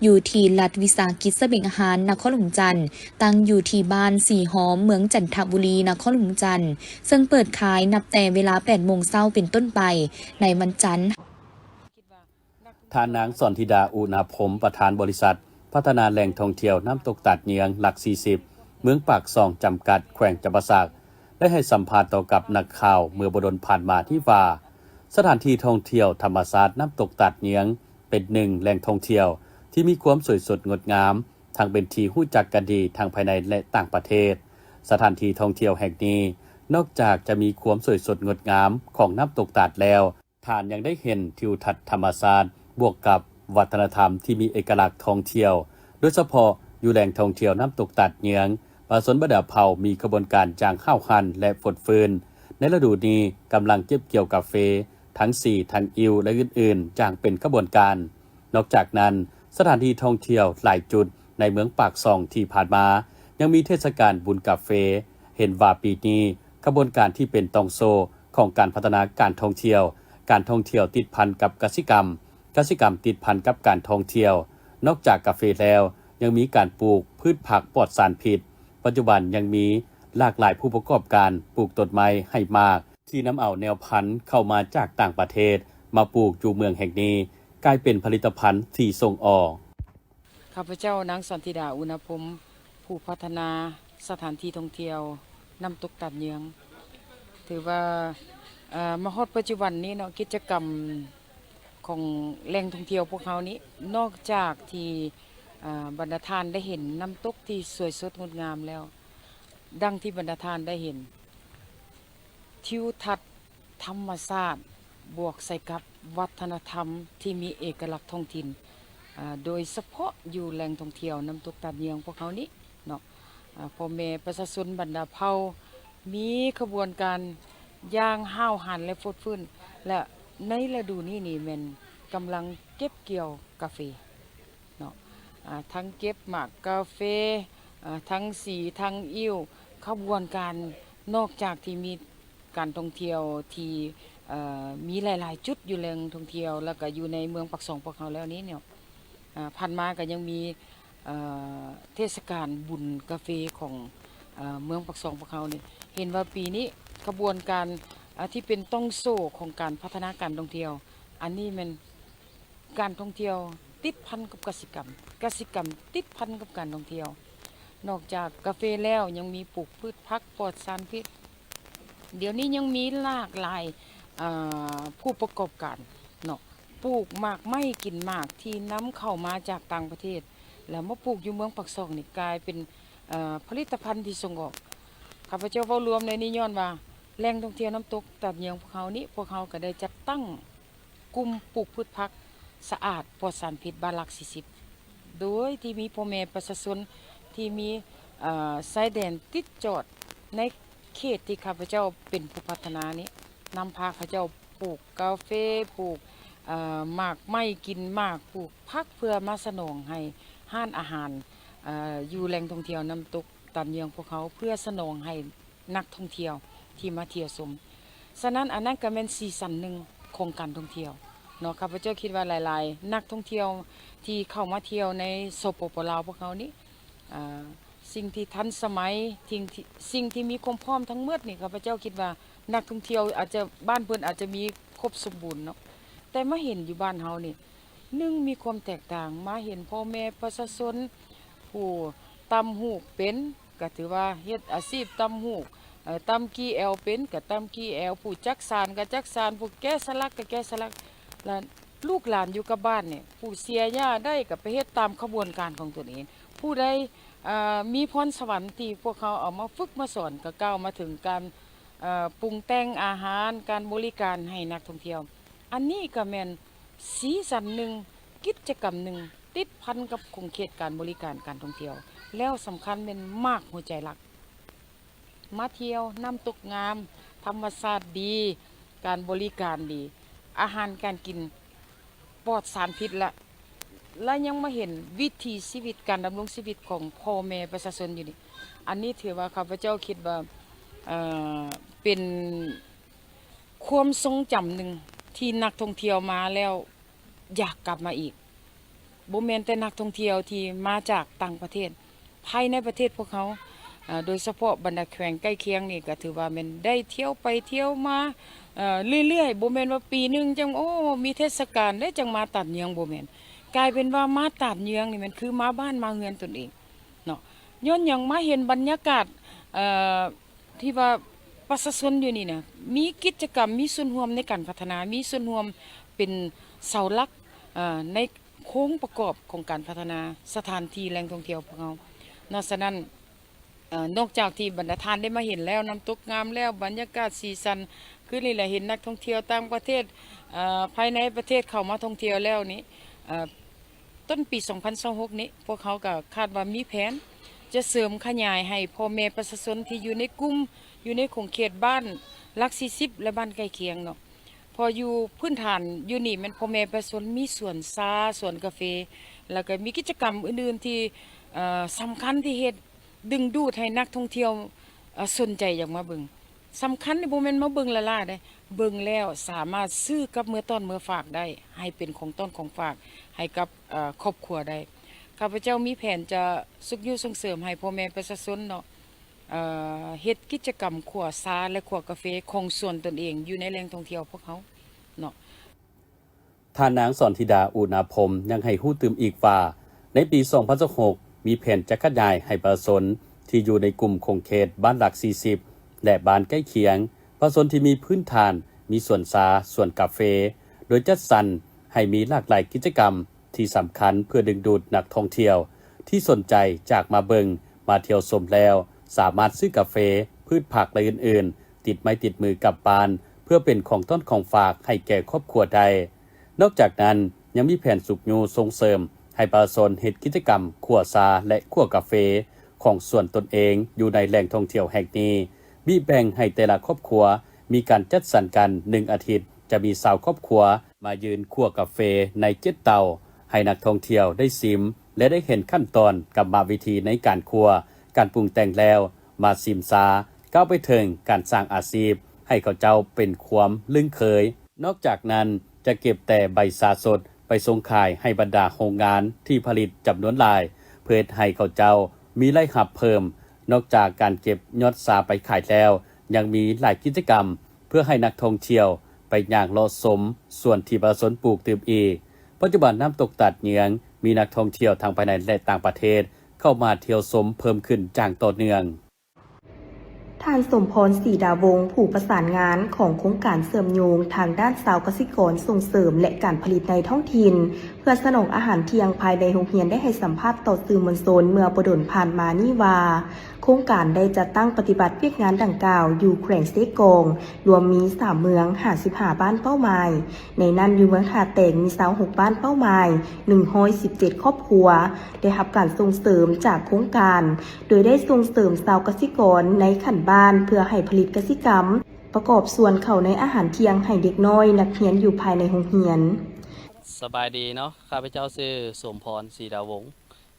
ຢູ່ທີ່ລັດວິສາຫະກິດສະແບງອາຫານນະຄອນຫຼວງຈັນ, ຕັ້ງຢູ່ທີ່ບ້ານສີຫອມ, ເມືອງຈັນທະບູລີ, ນະຄອນຫຼວງຈັນ, ເຊິ່ງເປີດຂາຍນັບແຕ່ເວລາແປດໂມງເຊົ້າເປັນຕົ້ນໄປ ໃນວັນຈັນ. ທ່ານນາງ ສອນທິດາ ອຸນາພົມ ປະທານບໍລິສັດພັດທະນາແຫຼ່ງທ່ອງທ່ຽວນ້ຳຕົກຕາດເຍືອງ ຫຼັກສີ່ສິບ ເມືອງປາກຊ່ອງ ຈຳກັດ ແຂວງຈຳປາສັກ ໄດ້ໃຫ້ສຳພາດຕໍ່ກັບນັກຂ່າວເມື່ອບໍ່ດົນຜ່ານມານີ້ວ່າ ສະຖານທີ່ທ່ອງທ່ຽວທຳມະຊາດນ້ຳຕົກຕາດເຍືອງ ເປັນໜຶ່ງແຫຼ່ງທ່ອງທ່ຽວທີ່ມີຄວາມສວຍສົດງົດງາມ ທັງເປັນທີ່ຮູ້ຈັກກັນດີທັງພາຍໃນ ແລະ ຕ່າງປະເທດ. ສະຖານທີ່ທ່ອງທ່ຽວແຫ່ງນີ້ ນອກຈາກຈະມີຄວາມສວຍສົດງົດງາມຂອງນ້ຳຕົກຕາດແລ້ວ, ທ່ານຍັງໄດ້ເຫັນທິວທັດທຳມະຊາດ ບວກກັບວັດທະນະທຳທີ່ມີເອກະລັກທ່ອງທ່ຽວ, ໂດຍສະເພາະຢູ່ແຫຼ່ງທ່ອງທ່ຽວນ້ຳຕົກຕາດເຍືອງ, ປະຊາຊົນບັນດາເຜົ່າມີຂະບວນການຢ່າງຫ້າວຫັນ ແລະ ຟົດຟື້ນ. ໃນລະດູນີ້ກຳລັງເກັບກ່ຽວກາເຟ, ທັງສີ, ທັງອິ້ວ ແລະ ອື່ນໆ ຢ່າງເປັນຂະບວນການ. ນອກຈາກນັ້ນ, ສະຖານທີ່ທ່ອງທ່ຽວຫຼາຍຈຸດໃນເມືອງປາກຊ່ອງທີ່ຜ່ານມາ ຍັງມີເທດສະການບຸນກາເຟ. ເຫັນວ່າປີນີ້ຂະບວນການທີ່ເປັນຕ່ອງໂສ້ ຂອງການພັດທະນາການທ່ອງທ່ຽວ, ການທ່ອງທ່ຽວຕິດພັນກັບກະສິກຳ, ກະສິກຳຕິດພັນກັບການທ່ອງທ່ຽວ. ນອກຈາກກາເຟແລ້ວ ຍັງມີການປູກພືດຜັກປອດສານພິດ. ປັດຈຸບັນຍັງມີຫຼາກຫຼາຍຜູ້ປະກອບການປູກຕົ້ນໄມ້ໃຫ້ໝາກ ທີ່ນຳເອົາແນວພັນເຂົ້າມາຈາກຕ່າງປະເທດ ມາປູກຢູ່ເມືອງແຫ່ງນີ້ ກາຍເປັນຜະລິດຕະພັນທີ່ສົ່ງອອກ. ຂ້າພະເຈົ້າ ນາງ ສັນທິດາ ອຸນາພົມ ຜູ້ພັດທະນາສະຖານທີ່ທ່ອງທ່ຽວນ້ຳຕົກຕາດເຍືອງ ຖືວ່າ ເອີ ມາຮອດປັດຈຸບັນນີ້ເນາະ ກິດຈະກຳຂອງແຫຼ່ງທ່ອງທ່ຽວພວກເຮົານີ້ ນອກຈາກທີ່ ເອີ ບັນດາທ່ານໄດ້ເຫັນນ້ຳຕົກທີ່ສວຍສົດງົດງາມແລ້ວ ດັ່ງທີ່ບັນດາທ່ານໄດ້ເຫັນ ທິວທັດທຳມະຊາດ ບວກໃສ່ກັບວັດທະນະທຳທີ່ມີເອກະລັກທ້ອງຖິ່ນ ອາ ໂດຍສະເພາະຢູ່ແຫຼ່ງທ່ອງທ່ຽວນ້ຳຕົກຕາດເຍືອງພວກເຮົານີ້ເນາະ ອາ ພໍ່ແມ່ປະຊາຊົນບັນດາເຜົ່າ ມີຂະບວນການຢ່າງຫ້າວຫັນ ແລະ ຟົດຟື້ນ ແລະ ໃນລະດູນີ້ນີ້ແມ່ນກຳລັງເກັບກ່ຽວກາເຟ ເນາະ ອາ ທັງເກັບໝາກກາເຟ ອາ ທັງສີ ທັງອິ້ວ ຂະບວນການ ນອກຈາກທີ່ມີການທ່ອງທ່ຽວທີ່ ເອີ ມີຫຼາຍໆຈຸດຢູ່ແຫຼ່ງທ່ອງທ່ຽວ ແລ້ວກະຢູ່ໃນເມືອງປາກຊ່ອງພວກເຮົາແລ້ວນີ້ເນາະ ອາ ຜ່ານມາກະຍັງມີ ເອີ ເທດສະການບຸນກາເຟຂອງ ເອີ ເມືອງປາກຊ່ອງພວກເຮົານີ້ ເຫັນວ່າປີນີ້ຂະບວນການ ອາ ທີ່ເປັນຕ່ອງໂສ້ຂອງການພັດທະນາການທ່ອງທ່ຽວ ອັນນີ້ແມ່ນ ການທ່ອງທ່ຽວຕິດພັນກັບກະສິກຳ, ກະສິກຳຕິດພັນກັບການທ່ອງທ່ຽວ. ນອກຈາກກາເຟແລ້ວ ຍັງມີປູກພືດຜັກປອດສານພິດ. ດຽວນີ້ຍັງມີຫຼາກຫຼາຍ ເອີ ຜູ້ປະກອບການເນາະ ປູກໝາກໄມ້ກິນໝາກທີ່ນຳເຂົ້າມາຈາກຕ່າງປະເທດ ແລ້ວມາປູກຢູ່ເມືອງປາກຊ່ອງນີ້ ກາຍເປັນ ເອີ ຜະລິດຕະພັນທີ່ສົ່ງອອກ. ຂ້າພະເຈົ້າເວົ້າລວມໃນນີ້ຍ້ອນວ່າ ແຫຼ່ງທ່ອງທ່ຽວນ້ຳຕົກຕາດເຍືອງພວກເຮົານີ້ ພວກເຮົາກໍໄດ້ຈັດຕັ້ງ ກຸ່ມປູກພືດຜັກສະອາດປອດສານພິດບ້ານຫຼັກສີ່ສິບ ໂດຍທີ່ມີພໍ່ແມ່ປະຊາຊົນທີ່ມີ ເອີ ຊາຍແດນຕິດຈອດໃນເຂດທີ່ຂ້າພະເຈົ້າເປັນຜູ້ພັດທະນານີ້ ນຳພາເຂົາເຈົ້າປູກກາເຟ ປູກ ເອີ ໝາກໄມ້ກິນໝາກ ປູກຜັກເພື່ອມາສະໜອງໃຫ້ ຮ້ານອາຫານ ເອີ ຢູ່ແຫຼ່ງທ່ອງທ່ຽວນ້ຳຕົກຕາດເຍືອງພວກເຮົາ ເພື່ອສະໜອງໃຫ້ນັກທ່ອງທ່ຽວທີ່ມາທ່ຽວຊົມ. ສະນັ້ນ ອັນນັ້ນກໍແມ່ນສີສັນໜຶ່ງຂອງການທ່ອງທ່ຽວເນາະ. ຂ້າພະເຈົ້າຄິດວ່າຫຼາຍໆນັກທ່ອງທ່ຽວທີ່ເຂົ້າມາທ່ຽວໃນ ສປປ ລາວ ພວກເຮົານີ້ ເອີ ສິ່ງທີ່ທັນສະໄໝ ສິ່ງທີ່ ສິ່ງທີ່ມີຄວາມພ້ອມທັງໝົດນີ້ ຂ້າພະເຈົ້າຄິດວ່ານັກທ່ອງທ່ຽວອາດຈະ ບ້ານເພິ່ນອາດຈະມີຄົບສົມບູນເນາະ ແຕ່ມາເຫັນຢູ່ບ້ານເຮົານີ້ ໜຶ່ງ ມີຄວາມແຕກຕ່າງ ມາເຫັນພໍ່ແມ່ປະຊາຊົນ ຜູ້ຕ່ຳຫູກເປັນ ກໍຖືວ່າເຮັດອາຊີບຕ່ຳຫູກ ເອີ ຕ່ຳກີ່ແອວເປັນ ກໍຕ່ຳກີ່ແອວ ຜູ້ຈັກສານກໍຈັກສານ ຜູ້ແກະສະຫຼັກກໍແກະສະຫຼັກ ແລະ ລູກຫຼານຢູ່ກັບບ້ານນີ້ ຜູ້ເສຍຫຍ້າໄດ້ກໍໄປເຮັດຕາມຂະບວນການຂອງຕົນເອງ ຜູ້ໃດ ເອີ ມີພອນສະຫວັນທີ່ພວກເຂົາເອົາມາຝຶກມາສອນ ກໍກ່າວມາເຖິງການ ເອີ ປຸງແຕ່ງອາຫານ ການບໍລິການໃຫ້ນັກທ່ອງທ່ຽວ. ອັນນີ້ກໍແມ່ນສີສັນໜຶ່ງ ກິດຈະກຳໜຶ່ງ ຕິດພັນກັບຂົງເຂດການບໍລິການການທ່ອງທ່ຽວ ແລ້ວສຳຄັນແມ່ນໝາກຫົວໃຈຫຼັກ ມາທ່ຽວ ນ້ຳຕົກງາມ ທຳມະຊາດດີ ການບໍລິການດີ ອາຫານການກິນປອດສານພິດ ແລະ ແລະ ຍັງມາເຫັນວິຖີຊີວິດ ການດຳລົງຊີວິດຂອງພໍ່ແມ່ປະຊາຊົນຢູ່ນີ້ ອັນນີ້ຖືວ່າຂ້າພະເຈົ້າຄິດວ່າ ເອີ ເປັນຄວາມຊົງຈຳໜຶ່ງທີ່ນັກທ່ອງທ່ຽວມາແລ້ວຢາກກັບມາອີກ. ບໍ່ແມ່ນແຕ່ນັກທ່ອງທ່ຽວທີ່ມາຈາກຕ່າງປະເທດ, ພາຍໃນປະເທດພວກເຮົາ ເອີ ໂດຍສະເພາະບັນດາແຂວງໃກ້ຄຽງນີ້ ກໍຖືວ່າແມ່ນໄດ້ທ່ຽວໄປທ່ຽວມາ ເອີ ເລື້ອຍໆ, ບໍ່ແມ່ນວ່າປີໜຶ່ງຈັ່ງ ໂອ້ ມີເທດສະການເດ້ຈັ່ງມາຕາດເຍືອງ, ບໍ່ແມ່ນ. ກາຍເປັນວ່າມາຕາດເຍືອງນີ້ແມ່ນຄືມາບ້ານມາເຮືອນຕົນເອງເນາະ. ຍ້ອນຫຍັງ? ມາເຫັນບັນຍາກາດ ເອີ ທີ່ວ່າປະຊາຊົນຢູ່ນີ້ນະ ມີກິດຈະກຳ ມີສ່ວນຮ່ວມໃນການພັດທະນາ, ມີສ່ວນຮ່ວມເປັນເສົາຫຼັກ ເອີ ໃນໂຄງປະກອບຂອງການພັດທະນາສະຖານທີ່ແຫຼ່ງທ່ອງທ່ຽວພວກເຮົາເນາະ. ສະນັ້ນ ເອີ ນອກຈາກທີ່ບັນດາທ່ານໄດ້ມາເຫັນແລ້ວ ນ້ຳຕົກງາມແລ້ວ ບັນຍາກາດສີສັນ ຄືນີ້ແຫຼະ ເຫັນນັກທ່ອງທ່ຽວຕ່າງປະເທດ ເອີ ພາຍໃນປະເທດເຂົ້າມາທ່ອງທ່ຽວແລ້ວນີ້ ເອີ ຕົ້ນປີສອງພັນຊາວຫົກນີ້ ພວກເຮົາກໍຄາດວ່າມີແຜນຈະເສີມຂະຫຍາຍໃຫ້ພໍ່ແມ່ປະຊາຊົນທີ່ຢູ່ໃນກຸ່ມ ຢູ່ໃນຂົງເຂດບ້ານຫຼັກສີ່ສິບ ແລະ ບ້ານໃກ້ຄຽງເນາະ. ເພາະຢູ່ພື້ນຖານຢູ່ນີ້ແມ່ນພໍ່ແມ່ປະຊາຊົນມີສວນຊາ, ສວນກາເຟ ແລ້ວກໍມີກິດຈະກຳອື່ນໆທີ່ ເອີ ສຳຄັນທີ່ເຮັດດຶງດູດໃຫ້ນັກທ່ອງທ່ຽວ ເອີ ສົນໃຈຢາກມາເບິ່ງ. ສຳຄັນນີ້ບໍ່ແມ່ນມາເບິ່ງລ້າໆເດ້, ເບິ່ງແລ້ວສາມາດຊື້ກັບເມືອຕ້ອນເມືອຝາກໄດ້ ໃຫ້ເປັນຂອງຕ້ອນຂອງຝາກໃຫ້ກັບ ເອີ ຄອບຄົວໄດ້. ຂ້າພະເຈົ້າມີແຜນຈະຊຸກຍູ້ສົ່ງເສີມໃຫ້ພໍ່ແມ່ປະຊາຊົນເນາະ ເອີ ເຮັດກິດຈະກຳຂົ້ວຊາ ແລະ ຂົ້ວກາເຟຂອງສວນຕົນເອງຢູ່ໃນແຫຼ່ງທ່ອງທ່ຽວພວກເຮົາເນາະ. ທ່ານນາງ ສອນທິດາ ອຸນາພົມ ຍັງໃຫ້ຮູ້ຕື່ມອີກວ່າ ໃນປີສອງພັນຊາວຫົກ ມີແຜນຈະຂະຫຍາຍໃຫ້ປະຊາຊົນທີ່ຢູ່ໃນກຸ່ມຂົງເຂດບ້ານຫຼັກສີ່ສິບ ແລະ ບ້ານໃກ້ຄຽງ, ປະຊາຊົນທີ່ມີພື້ນຖານມີສວນຊາ, ສວນກາເຟ, ໂດຍຈັດສັນໃຫ້ມີຫຼາກຫຼາຍກິດຈະກຳ ທີ່ສຳຄັນເພື່ອດຶງດູດນັກທ່ອງທ່ຽວທີ່ສົນໃຈຈາກມາເບິ່ງ, ມາທ່ຽວຊົມແລ້ວ ສາມາດຊື້ກາເຟ, ພືດຜັກ ແລະ ອື່ນໆ ຕິດໄມ້ຕິດມືກັບບ້ານ ເພື່ອເປັນຂອງຕ້ອນຂອງຝາກໃຫ້ແກ່ຄອບຄົວໄດ້. ນອກຈາກນັ້ນ ຍັງມີແຜນຊຸກຍູ້ສົ່ງເສີມໃຫ້ປະຊາຊົນເຮັດກິດຈະກຳຂົ້ວຊາ ແລະ ຂົ້ວກາເຟຂອງສວນຕົນເອງຢູ່ໃນແຫຼ່ງທ່ອງທ່ຽວແຫ່ງນີ້, ມີແບ່ງໃຫ້ແຕ່ລະຄອບຄົວ ມີການຈັດສັນກັນ ໜຶ່ງອາທິດ ຈະມີຊາວຄອບຄົວມາຢືນຂົ້ວກາເຟໃນເຈັດເຕົາ ໃຫ້ນັກທ່ອງທ່ຽວໄດ້ຊິມ ແລະ ໄດ້ເຫັນຂັ້ນຕອນກຳມະວິທີໃນການຂົ້ວ, ການປຸງແຕ່ງແລ້ວມາຊິມຊາ, ກ້າວໄປເຖິງການສ້າງອາຊີບໃຫ້ເຂົາເຈົ້າເປັນຄວາມລຶ້ງເຄີຍ. ນອກຈາກນັ້ນ ຈະເກັບແຕ່ໃບຊາສົດໄປສົ່ງຂາຍໃຫ້ບັນດາໂຮງງານທີ່ຜະລິດຈຳນວນຫຼາຍ ເພື່ອເຮັດໃຫ້ເຂົາເຈົ້າມີລາຍຮັບເພີ່ມ. ນອກຈາກການເກັບຍອດຊາໄປຂາຍແລ້ວ ຍັງມີຫຼາຍກິດຈະກຳ ເພື່ອໃຫ້ນັກທ່ອງທ່ຽວໄປຍ່າງເລາະຊົມສວນທີ່ປະຊາຊົນປູກຕື່ມອີກ. ປັດຈຸບັນນ້ຳຕົກຕາດເຍືອງ ມີນັກທ່ອງທ່ຽວທັງພາຍໃນ ແລະ ຕ່າງປະເທດ ເຂົ້າມາທ່ຽວຊົມເພີ່ມຂຶ້ນຢ່າງຕໍ່ເນື່ອງ. ທ່ານ ສົມພອນ ສີດາວົງ ຜູ້ປະສານງານຂອງໂຄງການເຊື່ອມໂຍງທາງດ້ານຊາວກະສິກອນ ສົ່ງເສີມ ແລະ ການຜະລິດໃນທ້ອງຖິ່ນ ເພື່ອສະໜອງອາຫານທ່ຽງພາຍໃນໂຮງຮຽນ ໄດ້ໃຫ້ສຳພາດຕໍ່ສື່ມວນຊົນເມື່ອບໍ່ດົນຜ່ານມານີ້ວ່າ ໂຄງການໄດ້ຈັດຕັ້ງປະຕິບັດວຽກງານດັ່ງກ່າວຢູ່ແຂວງເຊກອງ ລວມມີສາມເມືອງ ຫ້າສິບຫ້າບ້ານເປົ້າໝາຍ, ໃນນັ້ນຢູ່ເມືອງທ່າແຕງມີຊາວຫົກບ້ານເປົ້າໝາຍ ໜຶ່ງຮ້ອຍສິບເຈັດຄອບຄົວ ໄດ້ຮັບການສົ່ງເສີມຈາກໂຄງການ ໂດຍໄດ້ສົ່ງເສີມຊາວກະສິກອນໃນຂັ້ນບ້ານ ເພື່ອໃຫ້ຜະລິດກະສິກຳ ປະກອບສ່ວນເຂົ້າໃນອາຫານທ່ຽງໃຫ້ເດັກນ້ອຍນັກຮຽນຢູ່ພາຍໃນໂຮງຮຽນ. ສະບາຍດີເນາະ, ຂ້າພະເຈົ້າຊື່ ສົມພອນ ສີດາວົງ.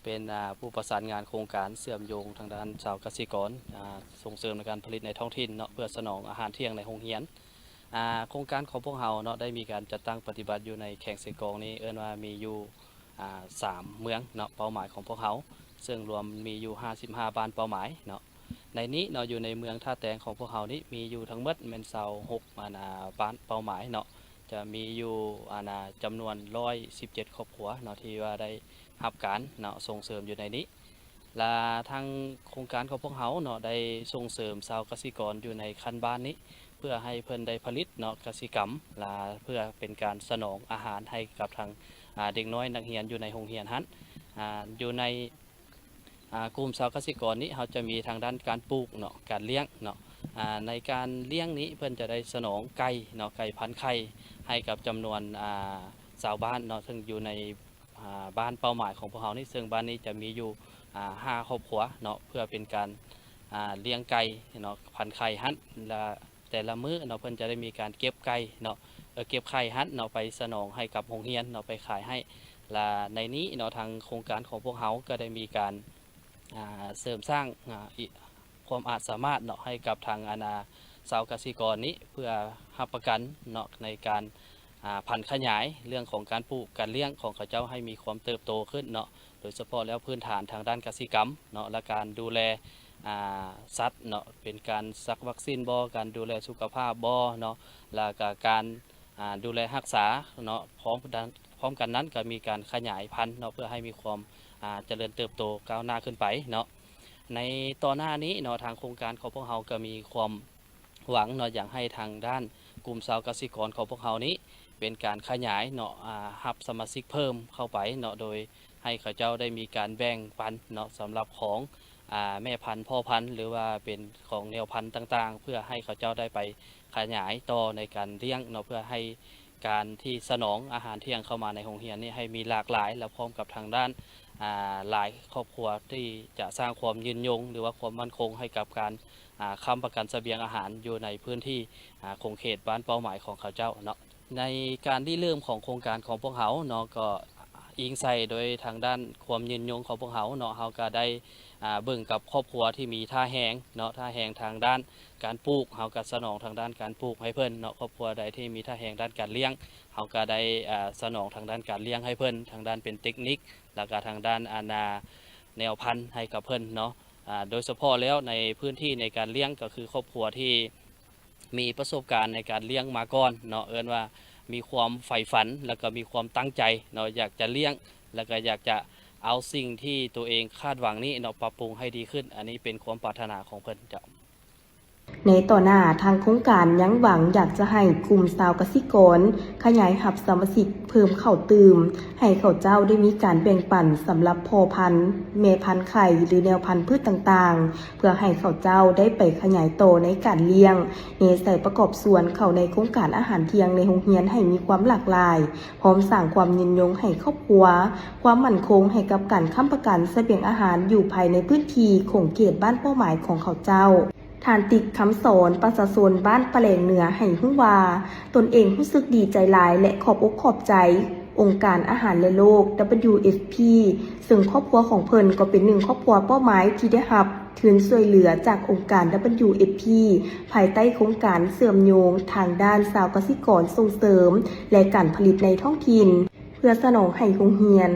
ເປັນ ອ່າ ຜູ້ປະສານງານໂຄງການເຊື່ອມໂຍງທາງດ້ານຊາວກະສິກອນ ອ່າ ສົ່ງເສີມໃນການຜະລິດໃນທ້ອງຖິ່ນເນາະ ເພື່ອສະໜອງອາຫານທ່ຽງໃນໂຮງຮຽນ. ອ່າ ໂຄງການຂອງພວກເຮົາເນາະ ໄດ້ມີການຈັດຕັ້ງປະຕິບັດຢູ່ໃນແຂວງເຊກອງນີ້ ເອີ້ນວ່າມີຢູ່ ອ່າ ສາມເມືອງເນາະ ເປົ້າໝາຍຂອງພວກເຮົາ ເຊິ່ງລວມມີຢູ່ຫ້າສິບຫ້າບ້ານເປົ້າໝາຍເນາະ. ໃນນີ້ເນາະ ຢູ່ໃນເມືອງທ່າແຕງຂອງພວກເຮົານີ້ ມີຢູ່ທັງໝົດແມ່ນຊາວຫົກ ອັນ ອ່າ ບ້ານເປົ້າໝາຍເນາະ ຈະມີຢູ່ ອັນ ອ່າ ຈຳນວນຮ້ອຍສິບເຈັດຄອບຄົວເນາະ ທີ່ວ່າໄດ້ຮັບການເນາະ ສົ່ງເສີມຢູ່ໃນນີ້ ລະທາງໂຄງການຂອງພວກເຮົາເນາະ ໄດ້ສົ່ງເສີມຊາວກະສິກອນຢູ່ໃນຂັ້ນບ້ານນີ້ ເພື່ອໃຫ້ເພິ່ນໄດ້ຜະລິດເນາະ ກະສິກຳ ລະເພື່ອເປັນການສະໜອງອາຫານໃຫ້ກັບທາງ ອ່າ ເດັກນ້ອຍນັກຮຽນຢູ່ໃນໂຮງຮຽນຫັ້ນ ອ່າ ຢູ່ໃນ ອ່າ ກຸ່ມຊາວກະສິກອນນີ້ ເຮົາຈະມີທາງດ້ານການປູກເນາະ ການລ້ຽງເນາະ ອ່າ ໃນການລ້ຽງນີ້ ເພິ່ນຈະໄດ້ສະໜອງໄກ່ເນາະ ໄກ່ພັນໄຂ່ ໃຫ້ກັບຈຳນວນ ອ່າ ຊາວບ້ານເນາະ ເຊິ່ງຢູ່ໃນ ອ່າ ບ້ານເປົ້າໝາຍຂອງພວກເຮົານີ້ ເຊິ່ງບ້ານນີ້ຈະມີຢູ່ ອ່າ ຫ້າຄອບຄົວເນາະ ເພື່ອເປັນການ ອ່າ ລ້ຽງໄກ່ເນາະ ພັນໄຂ່ຫັ້ນ ລະ ແຕ່ລະມື້ເນາະ ເພິ່ນຈະໄດ້ມີການເກັບໄກ່ເນາະ ເອີ ເກັບໄຂ່ຫັ້ນເນາະ ໄປສະໜອງໃຫ້ກັບໂຮງຮຽນເນາະ ໄປຂາຍໃຫ້ ລະໃນນີ້ເນາະ ທາງໂຄງການຂອງພວກເຮົາກໍໄດ້ມີການ ອ່າ ເສີມສ້າງ ອ່າ ອີກ ຄວາມອາດສາມາດເນາະ ໃຫ້ກັບທາງ ອັນ ອ່າ ຊາວກະສິກອນນີ້ ເພື່ອຮັບປະກັນເນາະ ໃນການ ອ່າ ຜັນຂະຫຍາຍເລື່ອງຂອງການປູກການລ້ຽງຂອງເຂົາເຈົ້າໃຫ້ມີຄວາມເຕີບໂຕຂຶ້ນເນາະ ໂດຍສະເພາະແລ້ວພື້ນຖານທາງດ້ານກະສິກຳເນາະ ແລະ ການດູແລ ອ່າ ສັດເນາະ ເປັນການສັກວັກຊີນບໍ ການດູແລສຸຂະພາບບໍເນາະ ແລ້ວກະການ ອ່າ ດູແລຮັກສາເນາະ ພ້ອມກັນ ພ້ອມກັນນັ້ນກໍມີການຂະຫຍາຍພັນເນາະ ເພື່ອໃຫ້ມີຄວາມ ອ່າ ຈະເລີນເຕີບໂຕກ້າວໜ້າຂຶ້ນໄປເນາະ. ໃນຕໍ່ໜ້ານີ້ເນາະ ທາງໂຄງການຂອງພວກເຮົາກໍມີຄວາມຫວັງເນາະ ຢາກໃຫ້ທາງດ້ານກຸ່ມຊາວກະສິກອນຂອງພວກເຮົານີ້ ເປັນການຂະຫຍາຍເນາະ ອ່າ ຮັບສະມາຊິກເພີ່ມເຂົ້າໄປເນາະ ໂດຍ ໃຫ້ເຂົາເຈົ້າໄດ້ມີການແບ່ງປັນເນາະ ສຳລັບຂອງ ອ່າ ແມ່ພັນ ພໍ່ພັນ ຫຼືວ່າເປັນຂອງແນວພັນຕ່າງໆ ເພື່ອໃຫ້ເຂົາເຈົ້າໄດ້ໄປຂະຫຍາຍຕໍ່ໃນການລ້ຽງເນາະ ເພື່ອໃຫ້ການທີ່ສະໜອງອາຫານທ່ຽງເຂົ້າມາໃນໂຮງຮຽນນີ້ໃຫ້ມີຫຼາກຫຼາຍ ແລະ ພ້ອມກັບທາງດ້ານ ອ່າ ຫຼາຍຄອບຄົວທີ່ຈະສ້າງຄວາມຍືນຍົງ ຫຼືວ່າຄວາມໝັ້ນຄົງໃຫ້ກັບການ ອ່າ ຄ້ຳປະກັນສະບຽງອາຫານຢູ່ໃນພື້ນທີ່ ອ່າ ຂົງເຂດບ້ານເປົ້າໝາຍຂອງເຂົາເຈົ້າເນາະ. ໃນການລິເລີ່ມຂອງໂຄງການຂອງພວກເຮົາເນາະ ກໍອີງໃສ່ໂດຍທາງດ້ານຄວາມຍືນຍົງຂອງພວກເຮົາເນາະ ເຮົາກໍໄດ້ ອ່າ ເບິ່ງກັບຄອບຄົວທີ່ມີທ່າແຮງເນາະ ທ່າແຮງທາງດ້ານການປູກ ເຮົາກໍສະໜອງທາງດ້ານການປູກໃຫ້ເພິ່ນເນາະ ຄອບຄົວໃດທີ່ມີທ່າແຮງດ້ານການລ້ຽງ ເຮົາກໍໄດ້ ອ່າ ສະໜອງທາງດ້ານການລ້ຽງໃຫ້ເພິ່ນ ທາງດ້ານເປັນເຕັກນິກ ແລ້ວກໍທາງດ້ານ ອັນ ອ່າ ແນວພັນໃຫ້ກັບເພິ່ນເນາະ ອ່າ ໂດຍສະເພາະແລ້ວໃນພື້ນທີ່ໃນການລ້ຽງ ກໍຄືຄອບຄົວທີ່ ມີປະສົບການໃນການລ້ຽງມາກ່ອນເນາະ ເອີ້ນວ່າມີຄວາມໃຝ່ຝັນ ແລ້ວກໍມີຄວາມຕັ້ງໃຈເນາະ ຢາກຈະລ້ຽງ ແລ້ວກໍຢາກຈະເອົາສິ່ງທີ່ຕົວເອງຄາດຫວັງນີ້ເນາະ ປັບປຸງໃຫ້ດີຂຶ້ນ ອັນນີ້ເປັນຄວາມປາດຖະໜາຂອງເພິ່ນເຈົ້າ. ໃນຕໍ່ໜ້າ ທາງໂຄງການຍັງຫວັງຢາກຈະໃຫ້ກຸ່ມຊາວກະສິກອນຂະຫຍາຍຮັບສະມາຊິກເພີ່ມເຂົ້າຕື່ມ ໃຫ້ເຂົາເຈົ້າໄດ້ມີການແບ່ງປັນສຳລັບພໍ່ພັນ, ແມ່ພັນໄຂ່ ຫຼື ແນວພັນພືດຕ່າງໆ ເພື່ອໃຫ້ເຂົາເຈົ້າໄດ້ໄປຂະຫຍາຍຕໍ່ໃນການລ້ຽງ, ແນໃສ່ປະກອບສ່ວນເຂົ້າໃນໂຄງການອາຫານທ່ຽງໃນໂຮງຮຽນໃຫ້ມີຄວາມຫຼາກຫຼາຍ, ພ້ອມສ້າງຄວາມຍືນຍົງໃຫ້ຄອບຄົວ, ຄວາມໝັ້ນຄົງໃຫ້ກັບການຄ້ຳປະກັນສະບຽງອາຫານຢູ່ພາຍໃນພື້ນທີ່ຂົງເຂດບ້ານເປົ້າໝາຍຂອງເຂົາເຈົ້າ. ທ່ານ ຕິກ ຄຳສອນ ປະຊາຊົນບ້ານປະແລງເໜືອ ໃຫ້ຮູ້ວ່າ ຕົນເອງຮູ້ສຶກດີໃຈຫຼາຍ ແລະ ຂອບອົກຂອບໃຈອົງການອາຫານແລະໂລກ WFP ເຊິ່ງຄອບຄົວຂອງເພິ່ນກໍເປັນໜຶ່ງຄອບຄົວເປົ້າໝາຍທີ່ໄດ້ຮັບທຶນຊ່ວຍເຫຼືອຈາກອົງການ WFP ພາຍໃຕ້ໂຄງການເຊື່ອມໂຍງທາງດ້ານຊາວກະສິກອນສົ່ງເສີມ ແລະ ການຜະລິດໃນທ້ອງຖິ່ນ ເພື່ອສະໜອງໃຫ້ໂຮງຮຽນ.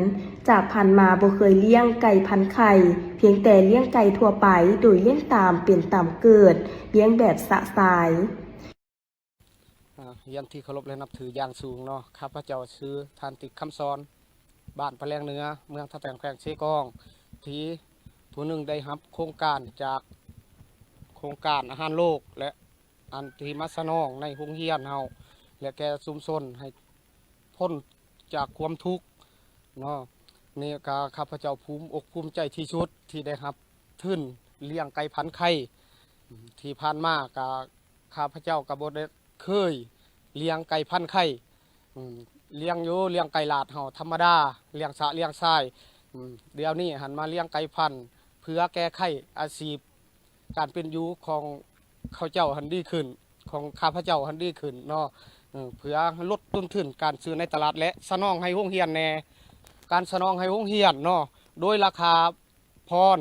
ຈາກຜ່ານມາບໍ່ເຄີຍລ້ຽງໄກ່ພັນໄຂ່, ພຽງແຕ່ລ້ຽງໄກ່ທົ່ວໄປ ໂດຍລ້ຽງຕາມເປັນຕາມເກີດ, ລ້ຽງແບບຊະຊາຍ. ອາ ຮຽນທີ່ເຄົາລົບ ແລະ ນັບຖືຢ່າງສູງເນາະ, ຂ້າພະເຈົ້າຊື່ ທ່ານ ຕິກ ຄຳສອນ ບ້ານປະແລງເໜືອ ເມືອງທ່າແຕງ ແຂວງເຊກອງ ທີ່ຜູ້ໜຶ່ງໄດ້ຮັບໂຄງການຈາກໂຄງການອາຫານໂລກ ແລະ ອັນທີ່ມາສະໜອງໃນໂຮງຮຽນເຮົາ ແລະ ແກ່ຊຸມຊົນໃຫ້ພົ້ນຈາກຄວາມທຸກເນາະ. ນີ້ກະຂ້າພະເຈົ້າພູມອົກພູມໃຈທີ່ສຸດທີ່ໄດ້ຮັບທຶນລ້ຽງໄກ່ພັນໄຂ່. ທີ່ຜ່ານມາກະຂ້າພະເຈົ້າກະບໍ່ໄດ້ເຄີຍລ້ຽງໄກ່ພັນໄຂ່. ອືມ ລ້ຽງຢູ່ ລ້ຽງໄກ່ລາດເຮົາທຳມະດາ, ລ້ຽງຊະລ້ຽງຊາຍ. ອືມ ດຽວນີ້ຫັ້ນມາລ້ຽງໄກ່ພັນ ເພື່ອແກ້ໄຂອາຊີບ ການເປັນຢູ່ຂອງເຂົາເຈົ້າຫັ້ນດີຂຶ້ນ, ຂອງຂ້າພະເຈົ້າຫັ້ນດີຂຶ້ນເນາະ, ເອີ ເພື່ອລົດຕົ້ນທຶນການຊື້ໃນຕະຫຼາດ ແລະ ສະໜອງໃຫ້ໂຮງຮຽນແດ່. ການສະໜອງໃຫ້ໂຮງຮຽນເນາະ, ໂດຍລາຄາພອນ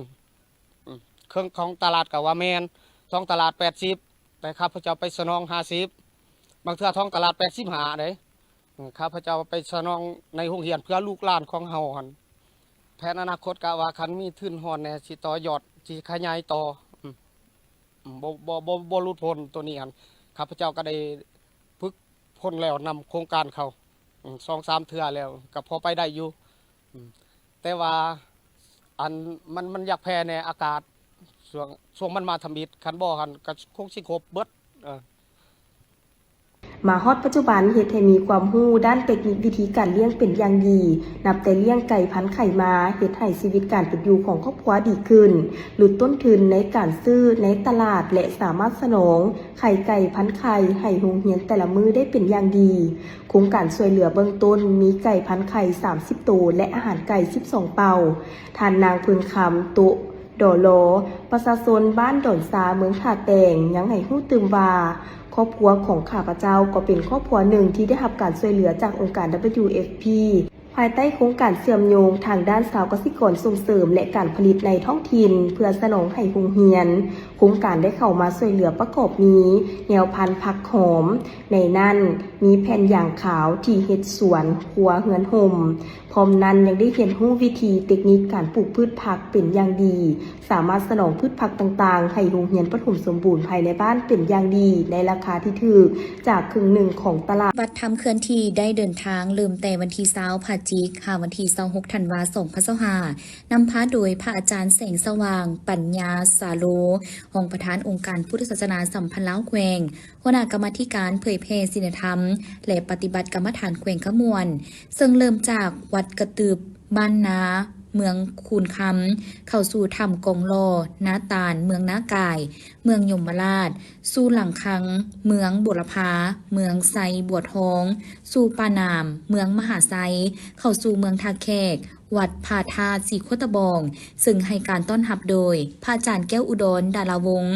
ອືມ ເຄິ່ງຂອງຕະຫຼາດກໍວ່າແມ່ນ ທ້ອງຕະຫຼາດແປດສິບ ແຕ່ຂ້າພະເຈົ້າໄປສະໜອງຫ້າສິບ ບາງເທື່ອທ້ອງຕະຫຼາດແປດສິບຫ້າເດ້ ອືມ ຂ້າພະເຈົ້າໄປສະໜອງໃນໂຮງຮຽນເພື່ອລູກຫຼານຂອງເຮົາຫັ້ນ. ແຜນອະນາຄົດກະວ່າຄັນມີທຶນຮອດແດ່ ຊິຕໍ່ຍອດ ຊິຂະຫຍາຍຕໍ່ ອືມ ອືມ ບໍ່ ບໍ່ ບໍ່ ບໍ່ຫຼຸດພົ້ນໂຕນີ້ຫັ້ນ. ຂ້າພະເຈົ້າກໍໄດ້ຝຶກຝົນແລ້ວນຳໂຄງການເຂົາ ອືມ ສອງສາມເທື່ອແລ້ວ ກໍພໍໄປໄດ້ຢູ່ ອືມ ແຕ່ວ່າ ອັນ ມັນ ມັນຢາກແຜ່ແດ່ອາກາດ ຊ່ວງ ຊ່ວງມັນມາທຳອິດ ຄັນບໍ່ຫັ້ນກໍຄົງຊິຄົບເບິດ ເອີ. ມາຮອດປັດຈຸບັນເຮັດໃຫ້ມີຄວາມຮູ້ດ້ານເຕັກນິກວິທີການລ້ຽງເປັນຢ່າງດີ, ນັບແຕ່ລ້ຽງໄກ່ພັນໄຂ່ມາ ເຮັດໃຫ້ຊີວິດການເປັນຢູ່ຂອງຄອບຄົວດີຂຶ້ນ, ຫຼຸດຕົ້ນທຶນໃນການຊື້ໃນຕະຫຼາດ ແລະ ສາມາດສະໜອງໄຂ່ໄກ່ພັນໄຂ່ໃຫ້ໂຮງຮຽນແຕ່ລະມື້ໄດ້ເປັນຢ່າງດີ. ໂຄງການຊ່ວຍເຫຼືອເບື້ອງຕົ້ນມີໄກ່ພັນໄຂ່ສາມສິບໂຕ ແລະ ອາຫານໄກ່ສິບສອງເປົາ. ທ່ານນາງ ເພິ່ງຄຳ ໂຕະ ດໍລໍ ປະຊາຊົນບ້ານດອນຊາ ເມືອງທ່າແຕງ ຍັງໃຫ້ຮູ້ຕື່ມວ່າ ຄອບຄົວຂອງຂ້າພະເຈົ້າກໍເປັນຄອບຄົວໜຶ່ງທີ່ໄດ້ຮັບການຊ່ວຍເຫຼືອຈາກອົງການ WFP ພາຍໃຕ້ໂຄງການເຊື່ອມໂຍງທາງດ້ານຊາວກະສິກອນສົ່ງເສີມ ແລະ ການຜະລິດໃນທ້ອງຖິ່ນ ເພື່ອສະໜອງໃຫ້ໂຮງຮຽນ. ໂຄງການໄດ້ເຂົ້າມາຊ່ວຍເຫຼືອປະກອບມີແນວພັນຜັກຫອມ, ໃນນັ້ນມີແຜ່ນຢາງຂາວທີ່ເຮັດສວນຄົວເຮືອນຮົ່ມ. ພ້ອມນັ້ນຍັງໄດ້ຮຽນຮູ້ວິທີເຕັກນິກການປູກພືດຜັກເປັນຢ່າງດີ, ສາມາດສະໜອງພືດຜັກຕ່າງໆໃຫ້ໂຮງຮຽນປະຖົມສົມບູນພາຍໃນບ້ານເປັນຢ່າງດີ ໃນລາຄາທີ່ຖືກຈາກເຄິ່ງໜຶ່ງຂອງຕະຫຼາດ. ວັດທຳເຄື່ອນທີ່ໄດ້ເດີນທາງເລີ່ມແຕ່ວັນທີຊາວພະຈິກ ຫາວັນທີຊາວຫົກທັນວາ ສອງພັນຊາວຫ້າ ນຳພາໂດຍພະອາຈານແສງສະຫວ່າງ ປັນຍາ ສາໂລ ຮອງປະທານອົງການພຸດທະສາສະໜາສຳພັນລາວແຂວງ, ຫົວໜ້າກຳມາທິການເຜີຍແຜ່ສິນລະທຳ ແລະ ປະຕິບັດກຳມະຖານແຂວງຄຳມ່ວນ, ເຊິ່ງເລີ່ມຈາກວັດກະຕຶບ ບ້ານນາ ເມືອງຄູນຄຳ, ເຂົ້າສູ່ຖ້ຳກອງຫຼໍ່ ນາຕານ ເມືອງນາກາຍ, ເມືອງຍົມມະລາດ, ສູ່ຫຼັງຄັງ ເມືອງບົວລະພາ, ເມືອງໄຊບົວທອງ, ສູ່ປ່າໜາມ ເມືອງມະຫາໄຊ, ເຂົ້າສູ່ເມືອງທ່າແຂກ, ວັດພະທາດສີໂຄດຕະບອງ, ເຊິ່ງໃຫ້ການຕ້ອນຮັບໂດຍ ພະອາຈານ ແກ້ວອຸດອນ ດາລາວົງ,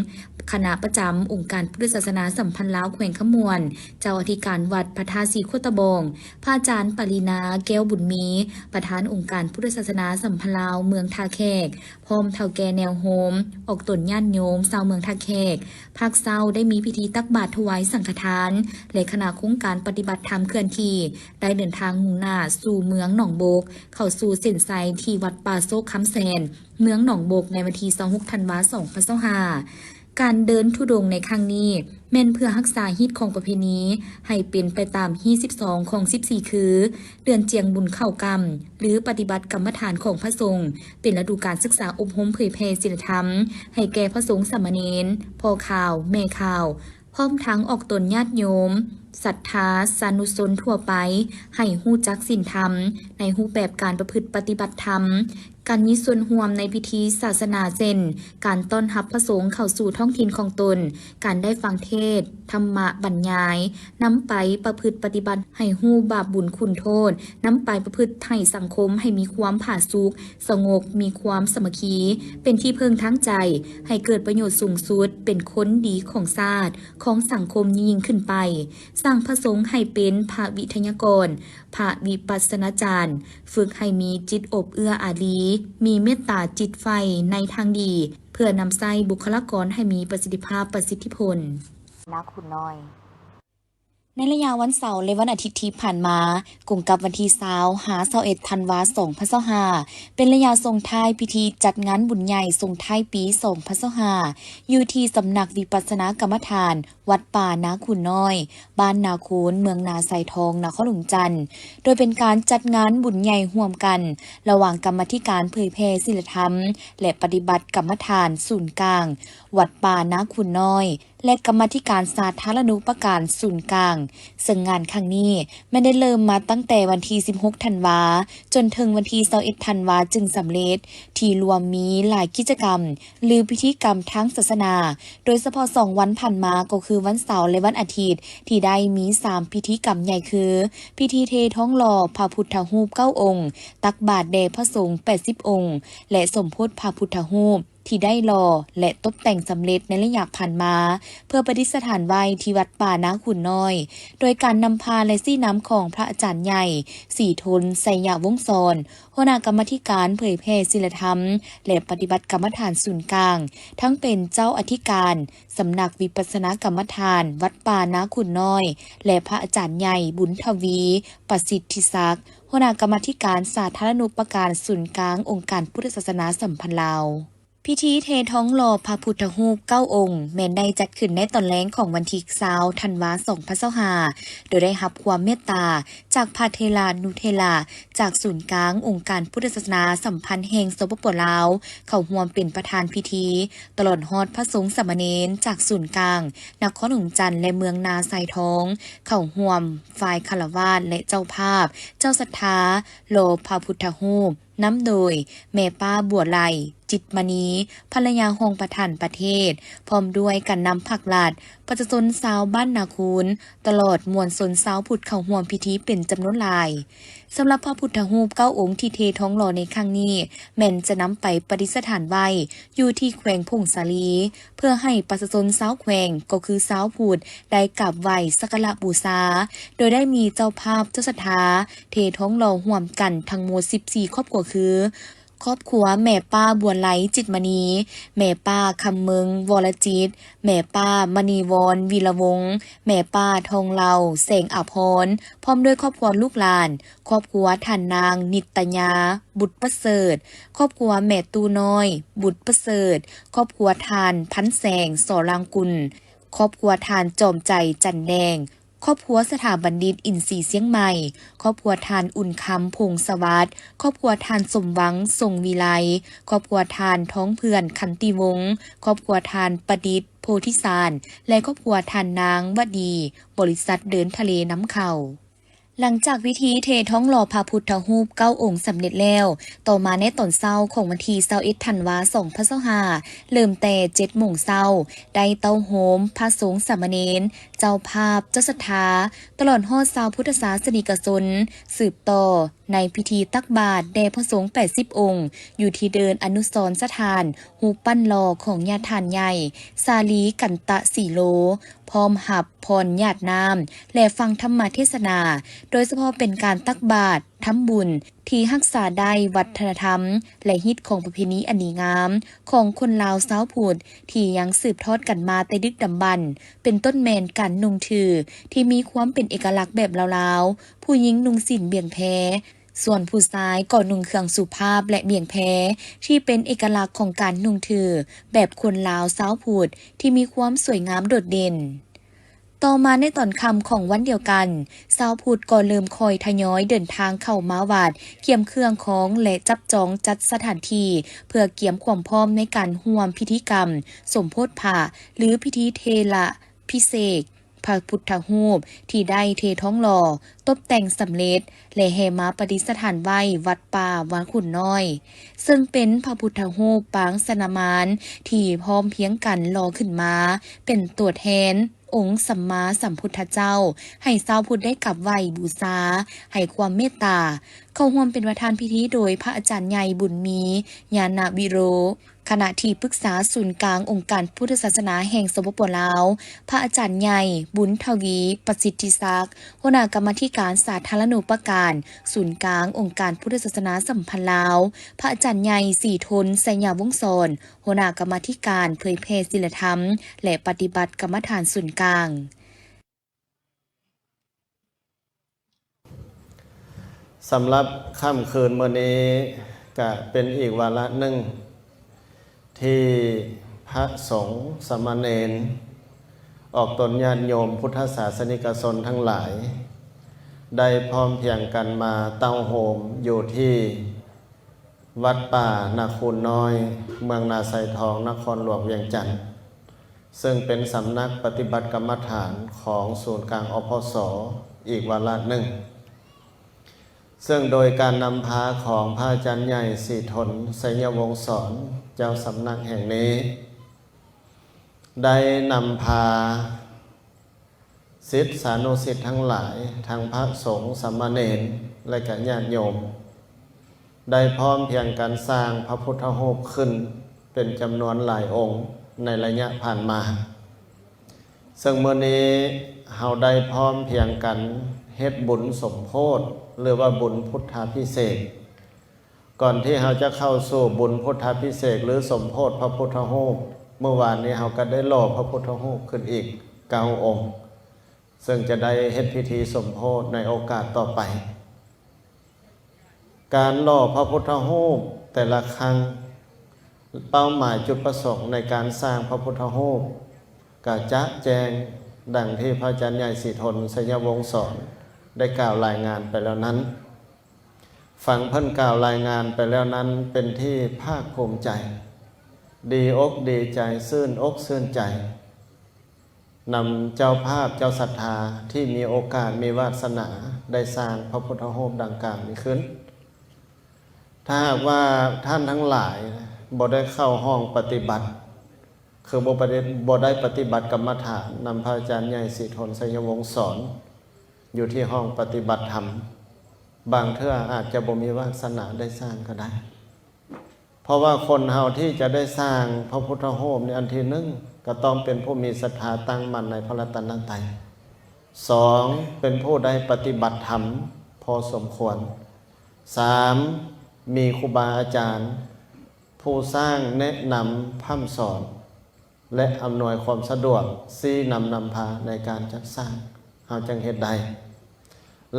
ຄະນະປະຈຳອົງການພຸດທະສາສະໜາສຳພັນລາວແຂວງຄຳມ່ວນ, ເຈົ້າອະທິການວັດພະທາດສີໂຄດຕະບອງ, ພະອາຈານ ປາລີນາ ແກ້ວບຸນມີ, ປະທານອົງການພຸດທະສາສະໜາສຳພັນລາວເມືອງທ່າແຂກ, ພ້ອມເຖົ້າແກ່ແນວໂຮມ, ອອກຕົນຍາດໂຍມຊາວເມືອງທ່າແຂກ, ພາກເຊົ້າໄດ້ມີພິທີຕັກບາດຖວາຍສັງຄະທານ ແລະ ຄະນະໂຄງການປະຕິບັດທຳເຄື່ອນທີ່ ໄດ້ເດີນທາງມຸ່ງໜ້າສູ່ເມືອງໜອງບົກ, ເຂົ້າສູ່ເສັ້ນໄຊທີ່ວັດປ່າໂຊກຄຳແສນ ເມືອງໜອງບົກ ໃນວັນທີຊາວຫົກທັນວາ ສອງພັນຊາວຫ້າ. ການເດີນທຸດົງໃນຄັ້ງນີ້ ແມ່ນເພື່ອຮັກສາຮີດຄອງປະເພນີໃຫ້ເປັນໄປຕາມຮີດສິບສອງຂອງສິບສີ່ ຄື ເດືອນຈຽງບຸນເຂົ້າກຳ ຫຼື ປະຕິບັດກຳມະຖານຂອງພະສົງ ເປັນລະດູການສຶກສາອົບຮົມເຜີຍແຜ່ສິນລະທຳໃຫ້ແກ່ພະສົງສາມະເນນ, ພໍ່ຂ່າວ, ແມ່ຂ່າວ, ພ້ອມທັງອອກຕົນຍາດໂຍມ, ສັດທາສານຸຊົນທົ່ວໄປ ໃຫ້ຮູ້ຈັກສິນທຳໃນຮູບແບບການປະພຶດປະຕິບັດທຳ, ການມີສ່ວນຮ່ວມໃນພິທີສາສະໜາ ເຊັ່ນ ການຕ້ອນຮັບພະສົງເຂົ້າສູ່ທ້ອງຖິ່ນຂອງຕົນ, ການໄດ້ຟັງເທດ, ທຳມະບັນຍາຍ, ນຳໄປປະພຶດປະຕິບັດໃຫ້ຮູ້ບາບບຸນຄຸນໂທດ, ນຳໄປປະພຶດໃຫ້ສັງຄົມໃຫ້ມີຄວາມຜາສຸກ, ສະຫງົບ, ມີຄວາມສາມັກຄີ, ເປັນທີ່ເພິ່ງທາງໃຈ, ໃຫ້ເກີດປະໂຫຍດສູງສຸດ, ເປັນຄົນດີຂອງຊາດ, ຂອງສັງຄົມຍິ່ງໆຂຶ້ນໄປ, ສ້າງພະສົງໃຫ້ເປັນພະວິທະຍາກອນ, ພະວິປັດສະນາຈານ, ຝຶກໃຫ້ມີຈິດອົບເອື້ອອາຣີ, ມີເມດຕາຈິດໃຝ່ໃນທາງດີ, ເພື່ອນຳໃຊ້ບຸກຄະລາກອນໃຫ້ມີປະສິດທິພາບ, ປະສິດທິຜົນ. ນາຄູນ້ອຍ. ໃນໄລຍະວັນເສົາ ແລະ ວັນອາທິດທີ່ຜ່ານມາ, ກົງກັບວັນທີຊາວ ຫາ ຊາວເອັດ ທັນວາ ສອງພັນຊາວຫ້າ ເປັນໄລຍະສົ່ງທ້າຍພິທີຈັດງານບຸນໃຫຍ່ສົ່ງທ້າຍປີ ສອງພັນຊາວຫ້າ ຢູ່ທີ່ສຳນັກວິປັດສະນາກຳມະຖານ ວັດປ່ານາຄູນ້ອຍ, ບ້ານນາຄູນ, ເມືອງນາຊາຍທອງ, ນະຄອນຫຼວງຈັນ, ໂດຍເປັນການຈັດງານບຸນໃຫຍ່ຮ່ວມກັນ ລະຫວ່າງກຳມາທິການເຜີຍແຜ່ສິນລະທຳ ແລະ ປະຕິບັດກຳມະຖານສູນກາງ ວັດປ່ານາຄູນ້ອຍ ແລະ ກຳມາທິການສາທາລະນູປະການສູນກາງ, ເຊິ່ງງານຄັ້ງນີ້ແມ່ນໄດ້ເລີ່ມມາຕັ້ງແຕ່ວັນທີສິບຫົກທັນວາ ຈົນເຖິງວັນທີຊາວເອັດທັນວາຈຶ່ງສຳເລັດ, ທີ່ລວມມີຫຼາຍກິດຈະກຳ ຫຼື ພິທີກຳທາງສາສະໜາ, ໂດຍສະເພາະສອງວັນຜ່ານມາ ກໍຄືວັນເສົາ ແລະ ວັນອາທິດ ທີ່ໄດ້ມີສາມພິທີກຳໃຫຍ່ ຄື ພິທີເທທ້ອງຫຼໍ່ພະພຸດທະຮູບເກົ້າອົງ, ຕັກບາດແດ່ພະສົງແປດສິບອົງ ແລະ ສົມໂພດພະພຸດທະຮູບ ທີ່ໄດ້ຫຼໍ່ ແລະ ຕົບແຕ່ງສຳເລັດໃນໄລຍະຜ່ານມາ ເພື່ອປະດິດສະຖານໄວ້ທີ່ວັດປ່ານາຄູນນ້ອຍ ໂດຍການນຳພາ ແລະ ຊີ້ນຳຂອງພະອາຈານໃຫຍ່ ສີທົນ ໄຊຍະວົງສອນ ຫົວໜ້າກຳມາທິການເຜີຍແຜ່ສີລະທຳ ແລະ ປະຕິບັດກຳມະຖານສູນກາງ, ທັງເປັນເຈົ້າອະທິການສຳນັກວິປັດສະນາກຳມະຖານວັດປ່ານາຄູນນ້ອຍ ແລະ ພະອາຈານໃຫຍ່ ບຸນທະວີ ປະສິດທິສັກ ຫົວໜ້າກຳມາທິການສາທາລະນູປະການສູນກາງອົງການພຸດທະສາສະໜາສຳພັນລາວ. ພິທີເທທອງຫຼໍ່ພະພຸດທະຮູບເກົ້າອົງ ແມ່ນໄດ້ຈັດຂຶ້ນໃນຕອນແລງຂອງວັນທີຊາວ ທັນວາ ສອງພັນຊາວຫ້າ ໂດຍໄດ້ຮັບຄວາມເມດຕາຈາກພະເຖລານຸເຖລະ ຈາກສູນກາງອົງການພຸດທະສາສະໜາສຳພັນແຫ່ງ ສປປ ລາວ ເຂົ້າຮ່ວມເປັນປະທານພິທີ, ຕະຫຼອດຮອດພະສົງສາມະເນນຈາກສູນກາງນະຄອນຫຼວງຈັນ ແລະ ເມືອງນາຊາຍທອງ ເຂົ້າຮ່ວມຝ່າຍຄາລະວາດ ແລະ ເຈົ້າພາບ, ເຈົ້າສັດທາ ຫຼໍ່ພະພຸດທະຮູບ ນຳໂດຍແມ່ປ້າບົວໄລ ຈິດມະນີ ພັນລະຍາຮອງປະທານປະເທດ ພ້ອມດ້ວຍການນຳພັກລັດ, ປະຊາຊົນຊາວບ້ານນາຄູນ ຕະຫຼອດມວນຊົນຊາວພຸດເຂົ້າຮ່ວມພິທີເປັນຈຳນວນຫຼາຍ. ສຳລັບພະພຸດທະຮູບເກົ້າອົງທີ່ເທທອງຫຼໍ່ໃນຄັ້ງນີ້ ແມ່ນຈະນຳໄປປະດິດສະຖານໄວ້ຢູ່ທີ່ແຂວງຜົ້ງສາລີ ເພື່ອໃຫ້ປະຊາຊົນຊາວແຂວງ ກໍຄືຊາວພຸດ ໄດ້ກາບໄຫວ້ສັກກາລະບູຊາ, ໂດຍໄດ້ມີເຈົ້າພາບເຈົ້າສັດທາເທທອງຫຼໍ່ຮ່ວມກັນທັງໝົດສິບສີ່ຄອບຄົວຄື ຄອບຄົວແມ່ປ້າບົວໄລ ຈິດມະນີ, ແມ່ປ້າຄຳເມິງ ວໍລະຈິດ, ແມ່ປ້າມະນີວອນ ວີລະວົງ, ແມ່ປ້າທອງເລົາ ແສງອາພອນ ພ້ອມດ້ວຍຄອບຄົວລູກຫຼານ, ຄອບຄົວທ່ານນາງ ນິດຕະຍາ ບຸດປະເສີດ, ຄອບຄົວແມ່ຕູ້ນ້ອຍ ບຸດປະເສີດ, ຄອບຄົວທ່ານ ພັນແສງ ສໍລາງກຸນ, ຄອບຄົວທ່ານ ຈອມໃຈ ຈັນແດງ, ຄອບຄົວສະຖາບັນດິດອິນຊີຊຽງໃໝ່, ຄອບຄົວທ່ານ ອຸ່ນຄຳ ພົງສະຫວັດ, ຄອບຄົວທ່ານ ສົມຫວັງ ຊົງວິໄລ, ຄອບຄົວທ່ານ ທອງເພື່ອນ ຂັນຕິວົງ, ຄອບຄົວທ່ານ ປະດິດ ໂພທິສານ ແລະ ຄອບຄົວທ່ານນາງ ວະດີ ບໍລິສັດເດີນທະເລນຳເຂົ້າ. ຫຼັງຈາກພິທີເທທອງຫຼໍ່ພະພຸດທະຮູບເກົ້າອົງສຳເລັດແລ້ວ, ຕໍ່ມາໃນຕອນເຊົ້າຂອງວັນທີຊາວເອັດ ທັນວາ ສອງພັນຊາວຫ້າ ເລີ່ມແຕ່ເຈັດໂມງເຊົ້າ ໄດ້ເຕົ້າໂຮມພະສົງສາມະເນນ, ເຈົ້າພາບ, ເຈົ້າສັດທາ, ຕະຫຼອດຮອດຊາວພຸດທະສາສະນິກະຊົນ ສືບຕໍ່ໃນພິທີຕັກບາດແດ່ພະສົງແປດສິບອົງ ຢູ່ທີ່ເດີ່ນອະນຸສອນສະຖານຮູບປັ້ນຫຼໍ່ຂອງຍາທ່ານໃຫຍ່ ສາລີ ກັນຕະສີໂລ, ພ້ອມຮັບ ພອນຫຍາດນ້ຳ ແລະ ຟັງທຳມະເທດສະໜາ, ໂດຍສະເພາະເປັນການຕັກບາດ, ທຳບຸນ ທີ່ຮັກສາໄດ້ວັດທະນະທຳ ແລະ ຮີດຄອງປະເພນີອັນດີງາມຂອງຄົນລາວຊາວພຸດ ທີ່ຍັງສືບທອດກັນມາແຕ່ດຶກດຳບັນ, ເປັນຕົ້ນແມ່ນການນຸ່ງຖືທີ່ມີຄວາມເປັນເອກະລັກແບບລາວໆ, ຜູ້ຍິງນຸ່ງສິ້ນບຽງແພ, ສ່ວນຜູ້ຊາຍກໍນຸ່ງເຄື່ອງສຸພາບ ແລະ ບຽງແພ ທີ່ເປັນເອກະລັກຂອງການນຸ່ງຖືແບບຄົນລາວຊາວພຸດ ທີ່ມີຄວາມສວຍງາມໂດດເດັ່ນ. ຕໍ່ມາໃນຕອນຄ່ຳຂອງວັນດຽວກັນ, ຊາວພຸດກໍເລີ່ມຄ່ອຍທະຍອຍເດີນທາງເຂົ້າມາວັດ, ກຽມເຄື່ອງຂອງ ແລະ ຈັບຈອງຈັດສະຖານທີ່ ເພື່ອກຽມຄວາມພ້ອມໃນການຮ່ວມພິທີກຳສົມໂພດພະ ຫຼື ພິທີເທລະພິເສກພະພຸດທະຮູບທີ່ໄດ້ເທທອງຫຼໍ່, ຕົບແຕ່ງສຳເລັດ ແລະ ແຫ່ມາປະດິດສະຖານໄວ້ວັດປ່າວັງຂຸນນ້ອຍ, ເຊິ່ງເປັນພະພຸດທະຮູບປາງສະນະມານທີ່ພ້ອມພຽງກັນຫຼໍ່ຂຶ້ນມາເປັນຕົວແທນ ອົງສຳມາສຳພຸດທະເຈົ້າ ໃຫ້ຊາວພຸດໄດ້ກາບໄຫວ້ບູຊາ, ໃຫ້ຄວາມເມດຕາ. ເຂົ້າຮ່ວມເປັນປະທານພິທີໂດຍພະອາຈານໃຫຍ່ ບຸນມີ ຍານະວິໂລ, ຄະນະທີ່ປຶກສາສູນກາງອົງການພຸດທະສາສະໜາແຫ່ງ ສປປ ລາວ, ພະອາຈານໃຫຍ່ ບຸນທະວີ ປະສິດທິສັກ, ຫົວໜ້າກຳມາທິການສາທາລະນູປະການສູນກາງອົງການພຸດທະສາສະໜາສຳພັນລາວ, ພະອາຈານໃຫຍ່ ສີທົນ ໄຊຍະວົງສອນ, ຫົວໜ້າກຳມາທິການເຜີຍແຜ່ສີລະທຳ ແລະ ປະຕິບັດກຳມະຖານສູນກາງ. ສຳລັບຄ່ຳຄືນມື້ນີ້ ກະເປັນອີກວາລະໜຶ່ງ ທີ່ພະສົງສາມະເນນ ອອກຕົນຍາດໂຍມພຸດທະສາສະນິກະຊົນທັງຫຼາຍ ໄດ້ພ້ອມພຽງກັນມາເຕົ້າໂຮມຢູ່ທີ່ ວັດປ່ານາຄູນນ້ອຍ ເມືອງນາຊາຍທອງ ນະຄອນຫຼວງວຽງຈັນ, ເຊິ່ງເປັນສຳນັກປະຕິບັດກຳມະຖານຂອງສູນກາງ ອພສ ອີກວາລະໜຶ່ງ, ເຊິ່ງໂດຍການນຳພາຂອງພະອາຈານໃຫຍ່ ສີທົນ ໄຊຍະວົງສອນ ເຈົ້າສຳນັກແຫ່ງນີ້ ໄດ້ນຳພາ ສິດສານຸສິດທັງຫຼາຍ, ທັງພະສົງ, ສາມະເນນ ແລະ ກະຍາດໂຍມ ໄດ້ພ້ອມພຽງກັນສ້າງພະພຸດທະຮູບຂຶ້ນເປັ ປັນຈຳນວນຫຼາຍອົງໃນໄລຍະຜ່ານມາ. ເຊິ່ງມື້ນີ້ເຮົາໄດ້ພ້ອມພຽງກັນເຮັດບຸນສົມໂພດ ຫຼືວ່າບຸນພຸດທາພິເສກ. ກ່ອນທີ່ເຮົາຈະເຂົ້າສູ່ບຸນພຸດທາພິເສກ ຫຼື ສົມໂພດພະພຸດທະຮູບ, ມື້ວານນີ້ເຮົາກໍໄດ້ຫຼໍ່ພະພຸດທະຮູບຂຶ້ນອີກເກົ້າອົງ, ເຊິ່ງຈະໄດ້ເຮັດພິທີສົມໂພດໃນໂອກາດຕໍ່ໄປ. ການຫຼໍ່ພະພຸດທະຮູບແຕ່ລະຄັ້ງ, ເປົ້າໝາຍຈຸດປະສົງໃນການສ້າງພະພຸດທະຮູບ ກະຈະແຈ້ງດັ່ງທີ່ພະອາຈານໃຫຍ່ສີທົນ ໄຊຍະວົງສອນ ໄດ້ກ່າວລາຍງານໄປແລ້ວນັ້ນ. ຟັງເພິ່ນກ່າວລາຍງານໄປແລ້ວນັ້ນ ເປັນທີ່ພາກພູມໃຈ, ດີອົກດີໃຈ, ຊື່ນອົກຊື່ນໃຈ ນຳເຈົ້າພາບເຈົ້າສັດທາທີ່ມີໂອກາດມີວາດສະໜາໄດ້ສ້າງພະພຸດທະຮູບດັ່ງກ່າວນີ້ຂຶ້ນ. ຖ້າຫາກວ່າທ່ານທັງຫຼາຍບໍ່ໄດ້ເຂົ້າຫ້ອງປະຕິບັດ, ຄືບໍ່ປະຕິ ບໍ່ໄດ້ປະຕິບັດກຳມະຖານນຳພະອາຈານໃຫຍ່ສີທົນ ໄຊຍະວົງສອນ ຢູ່ທີ່ຫ້ອງປະຕິບັດທຳ, ບາງເທື່ອອາດຈະບໍ່ມີວາດສະໜາໄດ້ສ້າງກໍໄດ້. ເພາະວ່າຄົນເຮົາທີ່ຈະໄດ້ສ້າງພະພຸດທະຮູບໃນອັນທີໜຶ່ງ ກໍຕ້ອງເປັນຜູ້ມີສັດທາຕັ້ງໝັ້ນໃນພະລັດຕະນະໄຕ. ສອງ ເປັນຜູ້ໄດ້ປະຕິບັດທຳພໍສົມຄວນ. ສາມ ມີຄູບາອາຈານຜູ້ສ້າງແນະນຳພ້ຳສອນ ແລະ ອຳນວຍຄວາມສະດວກ, ຊີ້ນຳນຳພາໃນການຈັດສ້າງ, ເຮົາຈຶ່ງເຮັດໄດ້.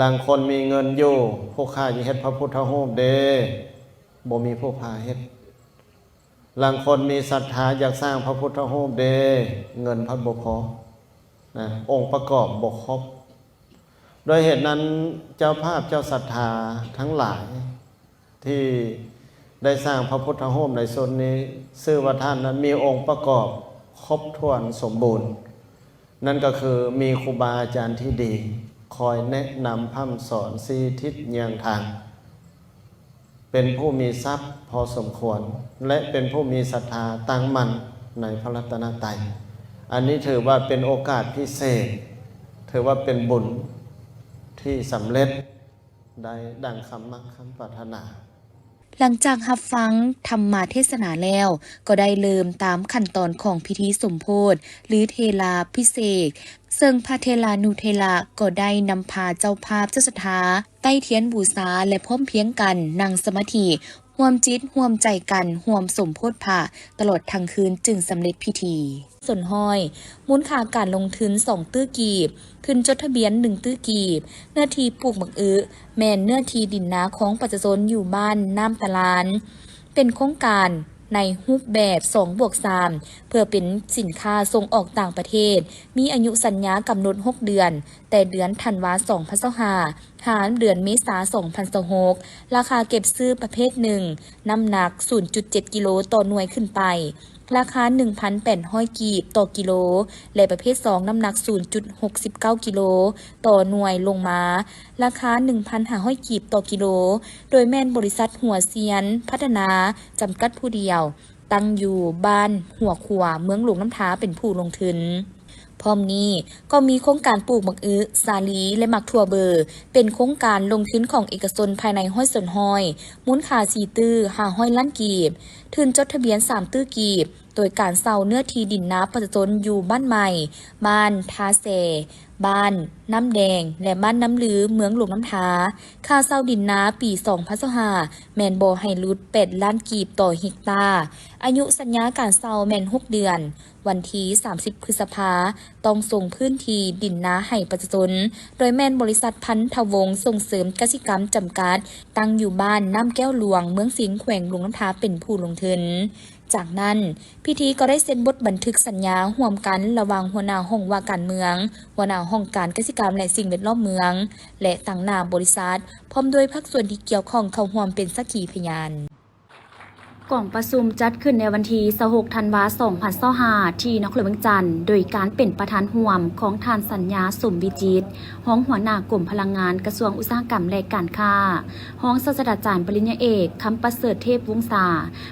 ລາງຄົນມີເງິນຢູ່, ຜູ້ຂ້າຢາກເຮັດພະພຸດທະຮູບເດ້, ບໍ່ມີຜູ້ພາເຮັດ. ລາງຄົນມີສັດທາຢາກສ້າງພະພຸດທະຮູບເດ້, ເງິນພັດບໍ່ພໍ, ນະ, ອົງປະກອບບໍ່ຄົບ. ດ້ວຍເຫດນັ້ນ, ເຈົ້າພາບເຈົ້າສັດທາທັງຫຼາຍ ທີ່ໄດ້ສ້າງພະພຸດທະຮູບໃນຊຸດນີ້ ຊື່ວ່າທ່ານນັ້ນມີອົງປະກອບຄົບຖ້ວນສົມບູນ, ນັ້ນກໍຄືມີຄູບາອາຈານທີ່ດີ ຄອຍແນະນຳພ້ຳສອນຊີ້ທິດຍ່ຽງທາງ, ເປັນຜູ້ມີຊັບພໍສົມຄວນ ແລະ ເປັນຜູ້ມີສັດທາຕັ້ງໝັ້ນໃນພະລັດຕະນະໄຕ. ອັນນີ້ຖືວ່າເປັນໂອກາດພິເສດ, ຖືວ່າເປັນບຸນທີ່ສຳເລັດ ໄດ້ດັ່ງຄຳມັກຄຳປາດຖະໜາ. ຫຼັງຈາກຮັບຟັງທຳມະເທດສະໜາແລ້ວ, ກໍໄດ້ເລີ່ມຕາມຂັ້ນຕອນຂອງພິທີສົມໂພດ ຫຼື ເທລາພິເສກ, ເຊິ່ງພະເທລານຸເທລະກໍໄດ້ນຳພາເຈົ້າພາບເຈົ້າສັດທາ ໄຕ້ທຽນບູຊາ ແລະ ພ້ອມພຽງກັນນັ່ງສະມາທິ, ຮ່ວມຈິດຮ່ວມໃຈກັນຮ່ວມສົມໂພດພະ ຕະຫຼອດທັງຄືນຈຶ່ງສຳເລັດພິທີ. ສ່ວນຮ້ອຍ, ມູນຄ່າການລົງທຶນສອງຕື້ກີບ, ທຶນຈົດທະບຽນໜຶ່ງຕື້ກີບ, ເນື້ອທີ່ປູກໝາກອຶ ແມ່ນເນື້ອທີ່ດິນນາຂອງປະຊາຊົນຢູ່ບ້ານນ້ຳຕະລານ, ເປັນໂຄງການໃນຮູບແບບສອງບວກສາມ ເພື່ອເປັນສິນຄ້າສົ່ງອອກຕ່າງປະເທດ, ມີອາຍຸສັນຍາກຳນົດຫົກເດືອນ, ແຕ່ເດືອນທັນວາ ສອງພັນຊາວຫ້າ ຫາເດືອນເມສາ ສອງພັນຊາວຫົກ, ລາຄາເກັບຊື້ປະເພດໜຶ່ງ ນ້ຳໜັກ ສູນຈຸດເຈັດ ກິໂລຕໍ່ໜ່ວຍຂຶ້ນໄປ, ລາຄາ ໜຶ່ງພັນແປດຮ້ອຍ ກີບຕໍ່ກິໂລ ແລະ ປະເພດສອງ ນ້ຳໜັກ ສູນຈຸດຫົກສິບເກົ້າ ກິໂລຕໍ່ໜ່ວຍລົງມາ, ລາຄາ ໜຶ່ງພັນຫ້າຮ້ອຍ ກີບຕໍ່ກິໂລ, ໂດຍແມ່ນບໍລິສັດຫົວຊຽນພັດທະນາ ຈຳກັດຜູ້ດຽວ, ຕັ້ງຢູ່ບ້ານຫົວຂົວ ເມືອງຫຼວງນ້ຳທາ ເປັນຜູ້ລົງທຶນ. ພ້ອມນີ້ກໍມີໂຄງການປູກໝາກອຶ, ສາລີ ແລະ ໝາກຖົ່ວເບີ ເປັນໂຄງການລົງທຶນຂອງເອກະຊົນພາຍໃນຮ້ອຍສ່ວນຮ້ອຍ, ມູນຄ່າສີ່ຕື້ຫ້າຮ້ອຍລ້ານກີບ, ທຶນຈົດທະບຽນສາມຕື້ກີບ, ໂດຍການເຊົ່າເນື້ອທີ່ດິນນາປະຊາຊົນຢູ່ບ້ານໃໝ່, ບ້ານທ່າແຊ, ບ້ານນ້ຳແດງ ແລະ ບ້ານນ້ຳລື ເມືອງຫຼວງນ້ຳທາ. ຄ່າເຊົ່າດິນນາປີສອງພັນຊາວຫ້າ ແມ່ນບໍ່ໃຫ້ຫຼຸດແປດລ້ານກີບຕໍ່ເຮັກຕາ, ອາຍຸສັນຍາການເຊົ່າແມ່ນຫົກເດືອນ. ວັນທີສາມສິບ ພຶດສະພາ ຕ້ອງສົ່ງພື້ນທີ່ດິນນາໃຫ້ປະຊາຊົນ, ໂດຍແມ່ນບໍລິສັດພັນທະວົງສົ່ງເສີມກະສິກຳຈຳກັດ, ຕັ້ງຢູ່ບ້ານນ້ຳແກ້ວຫຼວງ, ເມືອງສິງ, ແຂວງຫຼວງນ້ຳທາ ເປັນຜູ້ລົງທຶນ. ຈາກນັ້ນ, ພິທີກໍໄດ້ເຊັນບົດບັນທຶກສັນຍາຮ່ວມກັນລະຫວ່າງຫົວໜ້າຫ້ອງວ່າການເມືອງ, ຫົວໜ້າຫ້ອງການກະສິກຳ ແລະ ສິ່ງແວດລ້ອມເມືອງ ແລະ ຕາງໜ້າບໍລິສັດ, ພ້ອມດ້ວຍພາກສ່ວນທີ່ກ່ຽວຂ້ອງເຂົ້າຮ່ວມເປັນສັກຂີພະຍານ. ກອງປະຊຸມຈັດຂຶ້ນໃນວັນທີຊາວຫົກ ທັນວາ ສອງພັນຊາວຫ້າ ທີ່ນະຄອນຫຼວງວຽງຈັນ, ໂດຍການເປັນປະທານຮ່ວມຂອງທ່ານ ສັນຍາ ສົມວິຈິດ, ຮອງຫົວໜ້າກົມພະລັງງານ, ກະຊວງອຸດສາຫະກຳ ແລະ ການຄ້າ, ຮອງສາດສະດາຈານປະລິນຍາເອກ ຄຳປະເສີດ ເທບວົງສາ,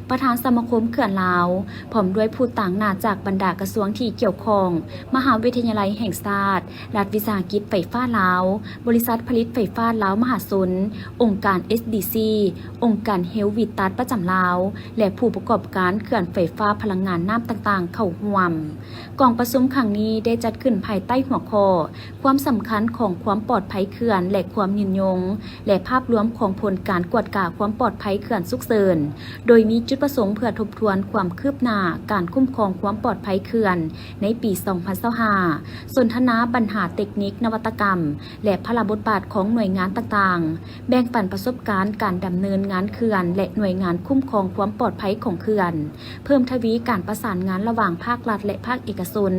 ປະທານສະມາຄົມເຂື່ອນລາວ, ພ້ອມດ້ວຍຜູ້ຕາງໜ້າຈາກບັນດາກະຊວງທີ່ກ່ຽວຂ້ອງ, ມະຫາວິທະຍາໄລແຫ່ງຊາດ, ລັດວິສາຫະກິດໄຟຟ້າລາວ, ບໍລິສັດຜະລິດໄຟຟ້າລາວມະຫາຊົນ, ອົງການ ເອສດີຊີ, ອົງການເຮວວີຕັສປະຈຳລາວ, ແລະ ຜູ້ປະກອບການເຂື່ອນໄຟຟ້າພະລັງງານນ້ຳຕ່າງໆເຂົ້າຮ່ວມ. ກອງປະຊຸມຄັ້ງນີ້ໄດ້ຈັດຂຶ້ນພາຍໃຕ້ຫົວຂໍ້ ຄວາມສຳຄັນຂອງຄວາມປອດໄພເຂື່ອນ ແລະ ຄວາມຍືນຍົງ ແລະ ພາບລວມຂອງຜົນການກວດກາຄວາມປອດໄພເຂື່ອນສຸກເສີນ, ໂດຍມີຈຸດປະສົງເພື່ອທົບທວນຄວາມຄືບໜ້າການຄຸ້ມຄອງຄວາມປອດໄພເຂື່ອນໃນປີສອງພັນຊາວຫ້າ, ສົນທະນາບັນຫາເຕັກນິກ, ນະວັດຕະກຳ ແລະ ພາລະບົດບາດຂອງໜ່ວຍງານຕ່າງໆ, ແບ່ງປັນປະສົບການການດຳເນີນງານເຂື່ອນ ແລະ ໜ່ວຍງານຄຸ້ມຄອງຄວາມປອດໄພຂອງເຂື່ອນ, ເພີ່ມທະວີການປະສານງານລະຫວ່າງພາກລັດ ແລະ ພາກເອກະຊົນ,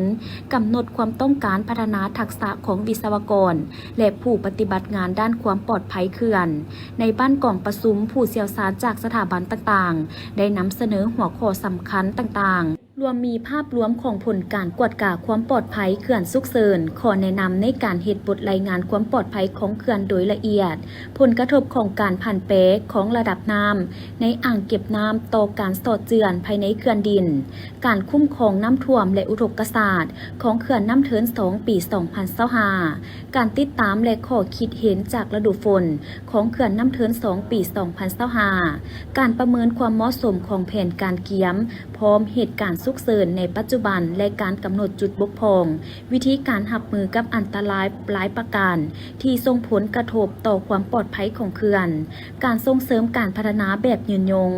ກຳນົດຄວາມຕ້ອງການພັດທະນາທັກສະຂອງວິສະວະກອນ ແລະ ຜູ້ປະຕິບັດງານດ້ານຄວາມປອດໄພເຂື່ອນ. ໃນບ້ານກອງປະຊຸມ, ຜູ້ຊ່ຽວຊານຈາກສະຖາບັນຕ່າງໆ ໄດ້ນຳສະເໜີຫົວຂໍ້ສຳຄັນຕ່າງໆ, ລວມມີພາບລວມຂອງຜົນການກວດກາຄວາມປອດໄພເຂື່ອນສຸກເສີນ, ຂໍ້ແນະນຳໃນການເຮັດບົດລາຍງານຄວາມປອດໄພຂອງເຂື່ອນໂດຍລະອຽດ, ຜົນກະທົບຂອງການຜັນແປຂອງລະດັບນ້ຳໃນອ່າງເກັບນ້ຳຕໍ່ການສອດເຈື່ອນພາຍໃນເຂື່ອນດິນ, ການຄຸ້ມຄອງນ້ຳຖ້ວມ ແລະ ອຸທົກກະສາດຂອງເຂື່ອນນ້ຳເທີນສອງ ປີສອງພັນຊາວຫ້າ, ການຕິດຕາມ ແລະ ຂໍ້ຄິດເຫັນຈາກລະດູຝົນຂອງເຂື່ອນນ້ຳເທີນສອງ ປີສອງພັນຊາວຫ້າ, ການປະເມີນຄວາມເໝາະສົມຂອງແຜນການກຽມ ພ້ອມເຫດການສຸກເສີນໃນປັດຈຸບັນ ແລະ ການກຳນົດຈຸດບົກຜ່ອງ, ວິທີການຮັບມືກັບອັນຕະລາຍຫຼາຍປະການທີ່ສົ່ງຜົນກະທົບຕໍ່ຄວາມປອດໄພຂອງເຂື່ອນ, ການສົ່ງເສີມການພັດທະນາແບບຍືນຍົງ,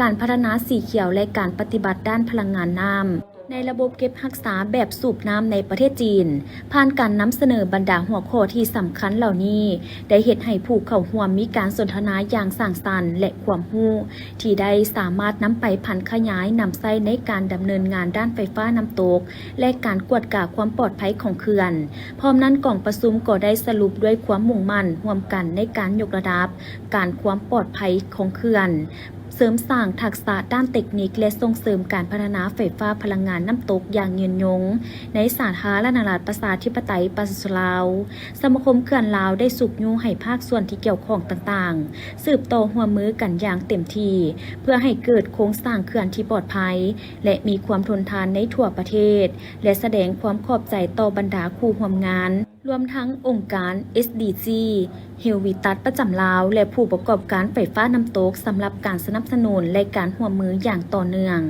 ການພັດທະນາສີຂຽວ ແລະ ການປະຕິບັດດ້ານພະລັງງານນ້ຳ ໃນລະບົບເກັບຮັກສາແບບສູບນ້ຳໃນປະເທດຈີນ. ຜ່ານການນຳສະເໜີບັນດາຫົວຂໍ້ທີ່ສຳຄັນເຫຼົ່ານີ້ ໄດ້ເຮັດໃຫ້ຜູ້ເຂົ້າຮ່ວມມີການສົນທະນາຢ່າງສ້າງສັນ ແລະ ຄວາມຮູ້ທີ່ໄດ້ສາມາດນຳໄປຜັນຂະຫຍາຍນຳໃຊ້ໃນການດຳເນີນງານດ້ານໄຟຟ້ານ້ຳຕົກ ແລະ ການກວດກາຄວາມປອດໄພຂອງເຂື່ອນ. ພ້ອມນັ້ນ, ກອງປະຊຸມກໍໄດ້ສະຫຼຸບດ້ວຍຄວາມມຸ່ງໝັ້ນຮ່ວມກັນໃນການຍົກລະດັບການຄວາມປອດໄພຂອງເຂື່ອນ, ເສີມສ້າງທັກສະດ້ານເຕັກນິກ ແລະ ສົ່ງເສີມການພັດທະນາໄຟຟ້າພະລັງງານນ້ຳຕົກຢ່າງຍືນຍົງໃນສາທາລະນະລັດປະຊາທິປະໄຕປະຊາຊົນລາວ. ສະມາຄົມເຂື່ອນລາວໄດ້ຊຸກຍູ້ໃຫ້ພາກສ່ວນທີ່ກ່ຽວຂ້ອງຕ່າງໆ ສືບຕໍ່ຮ່ວມມືກັນຢ່າງເຕັມທີ່ ເພື່ອໃຫ້ເກີດໂຄງສ້າງເຂື່ອນທີ່ປອດໄພ ແລະ ມີຄວາມທົນທານໃນທົ່ວປະເທດ ແລະ ສະແດງຄວາມຂອບໃຈຕໍ່ບັນດາຄູ່ຮ່ວມງານ ລວມທັງອົງການ ເອສດີຈີ, ເຮລວີຕັສ ປະຈຳລາວ ແລະ ຜູ້ປະກອບການໄຟຟ້ານ້ຳຕົກ ສຳລັບການສະໜັບສະໜູນ ແລະ ການຮ່ວມມືຢ່າງຕໍ່ເນື່ອງ.